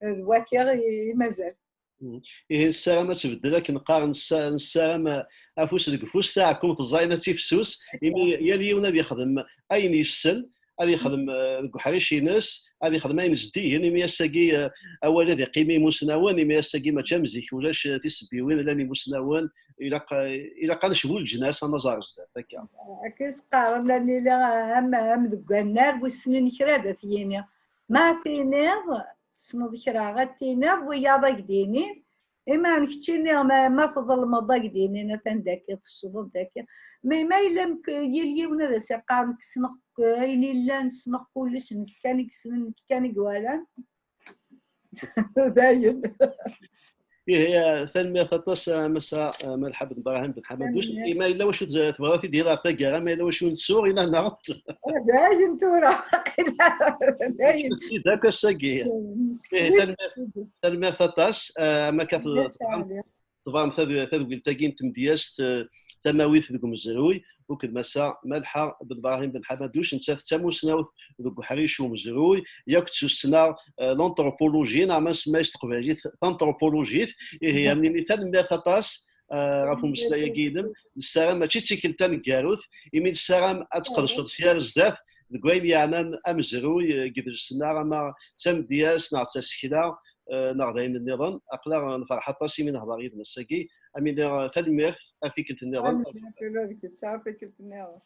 eh, d waki i, i mazal. Mhm. Ihi nessaram ad tbeddel, akken qqaren, nessa-, nessaram, eh, afus deg ufus, taɛekkumt ẓẓayen ad tifsus, imi yal yiwen ad yexdem ayen yessen, ad yexdem, eh, deg uḥric-ines, ad yexdem ayen zeddigen, imi ass-agi, eh, awal ad iqqim i imusnawen, imi ass-agi mačči am zik, ulac, eh, tisebbiwin, llan imusnawen, ilaq, eh, ilaq ad necbu leǧnas, ad naẓ ar zdat, akka. Akken s-qqaren, ad nili am, am deg wannar, wissen kra ad t-yini. Ma tiniḍ, tessneḍ kra, ad tiniḍ, wiyaḍ ad k-d-inin. Ima n keččini, ma, ma tḍelmeḍ, ad k-d-inin, atan daki, tecceḍeḍ daki. Ma, ma yella mk-, yal yiwen ad as-iqqar, nekk ssneɣ ayen illan, ssneɣ kullec, nekk kan i yessnen, nekk kan i iwalan. Dayen. Ihi, eh, tanemmirt aṭas, eh, a Massa, eh, Malḥa Ben Brahim Ben Ḥamaduc. Tanemmirt. Ima yella wacu t-, tebɣiḍ ad t-id-tiniḍ ɣef taggara, ma yella wacu nettu, i neɣ-, neɣ-, dayen tura, waqila, dayen. Dak ass-agi. Ihi, tanemmirt, tanemmirt aṭas, eh, am akka t-, tebɣam, tebɣam tad-, tadwilt-agi n tmedyazt, eh, tamawit deg umezruy, akked Massa Malḥa Ben Brahim Ben Ḥamaduc, nettat d tamusnawt deg uḥric umezruy, yakk d tussna, eh, l'anthropologie, neɣ ma nsemma-yas s teqbaylit tanṭrupulujit. Ihi, am nini, tanemmirt aṭas, eh, ɣef umeslay-agi-inem. Nessaram mačči d tikkelt taneggarut, imi nessaram ad tqedceḍ s yar zdat deg wayen yeɛnan amezruy, eh, deg yidles-nneɣ, ama d tamedyazt neɣ d tasekla, eh, neɣ d ayen nniḍen. Aql-aɣ nferḥ aṭas imi nehḍer yid-m ass-agi. Am nini, eh, tanemmirt, a tikkelt nniḍen. Tanemmirt ula d kečč, a tikkelt nniḍen.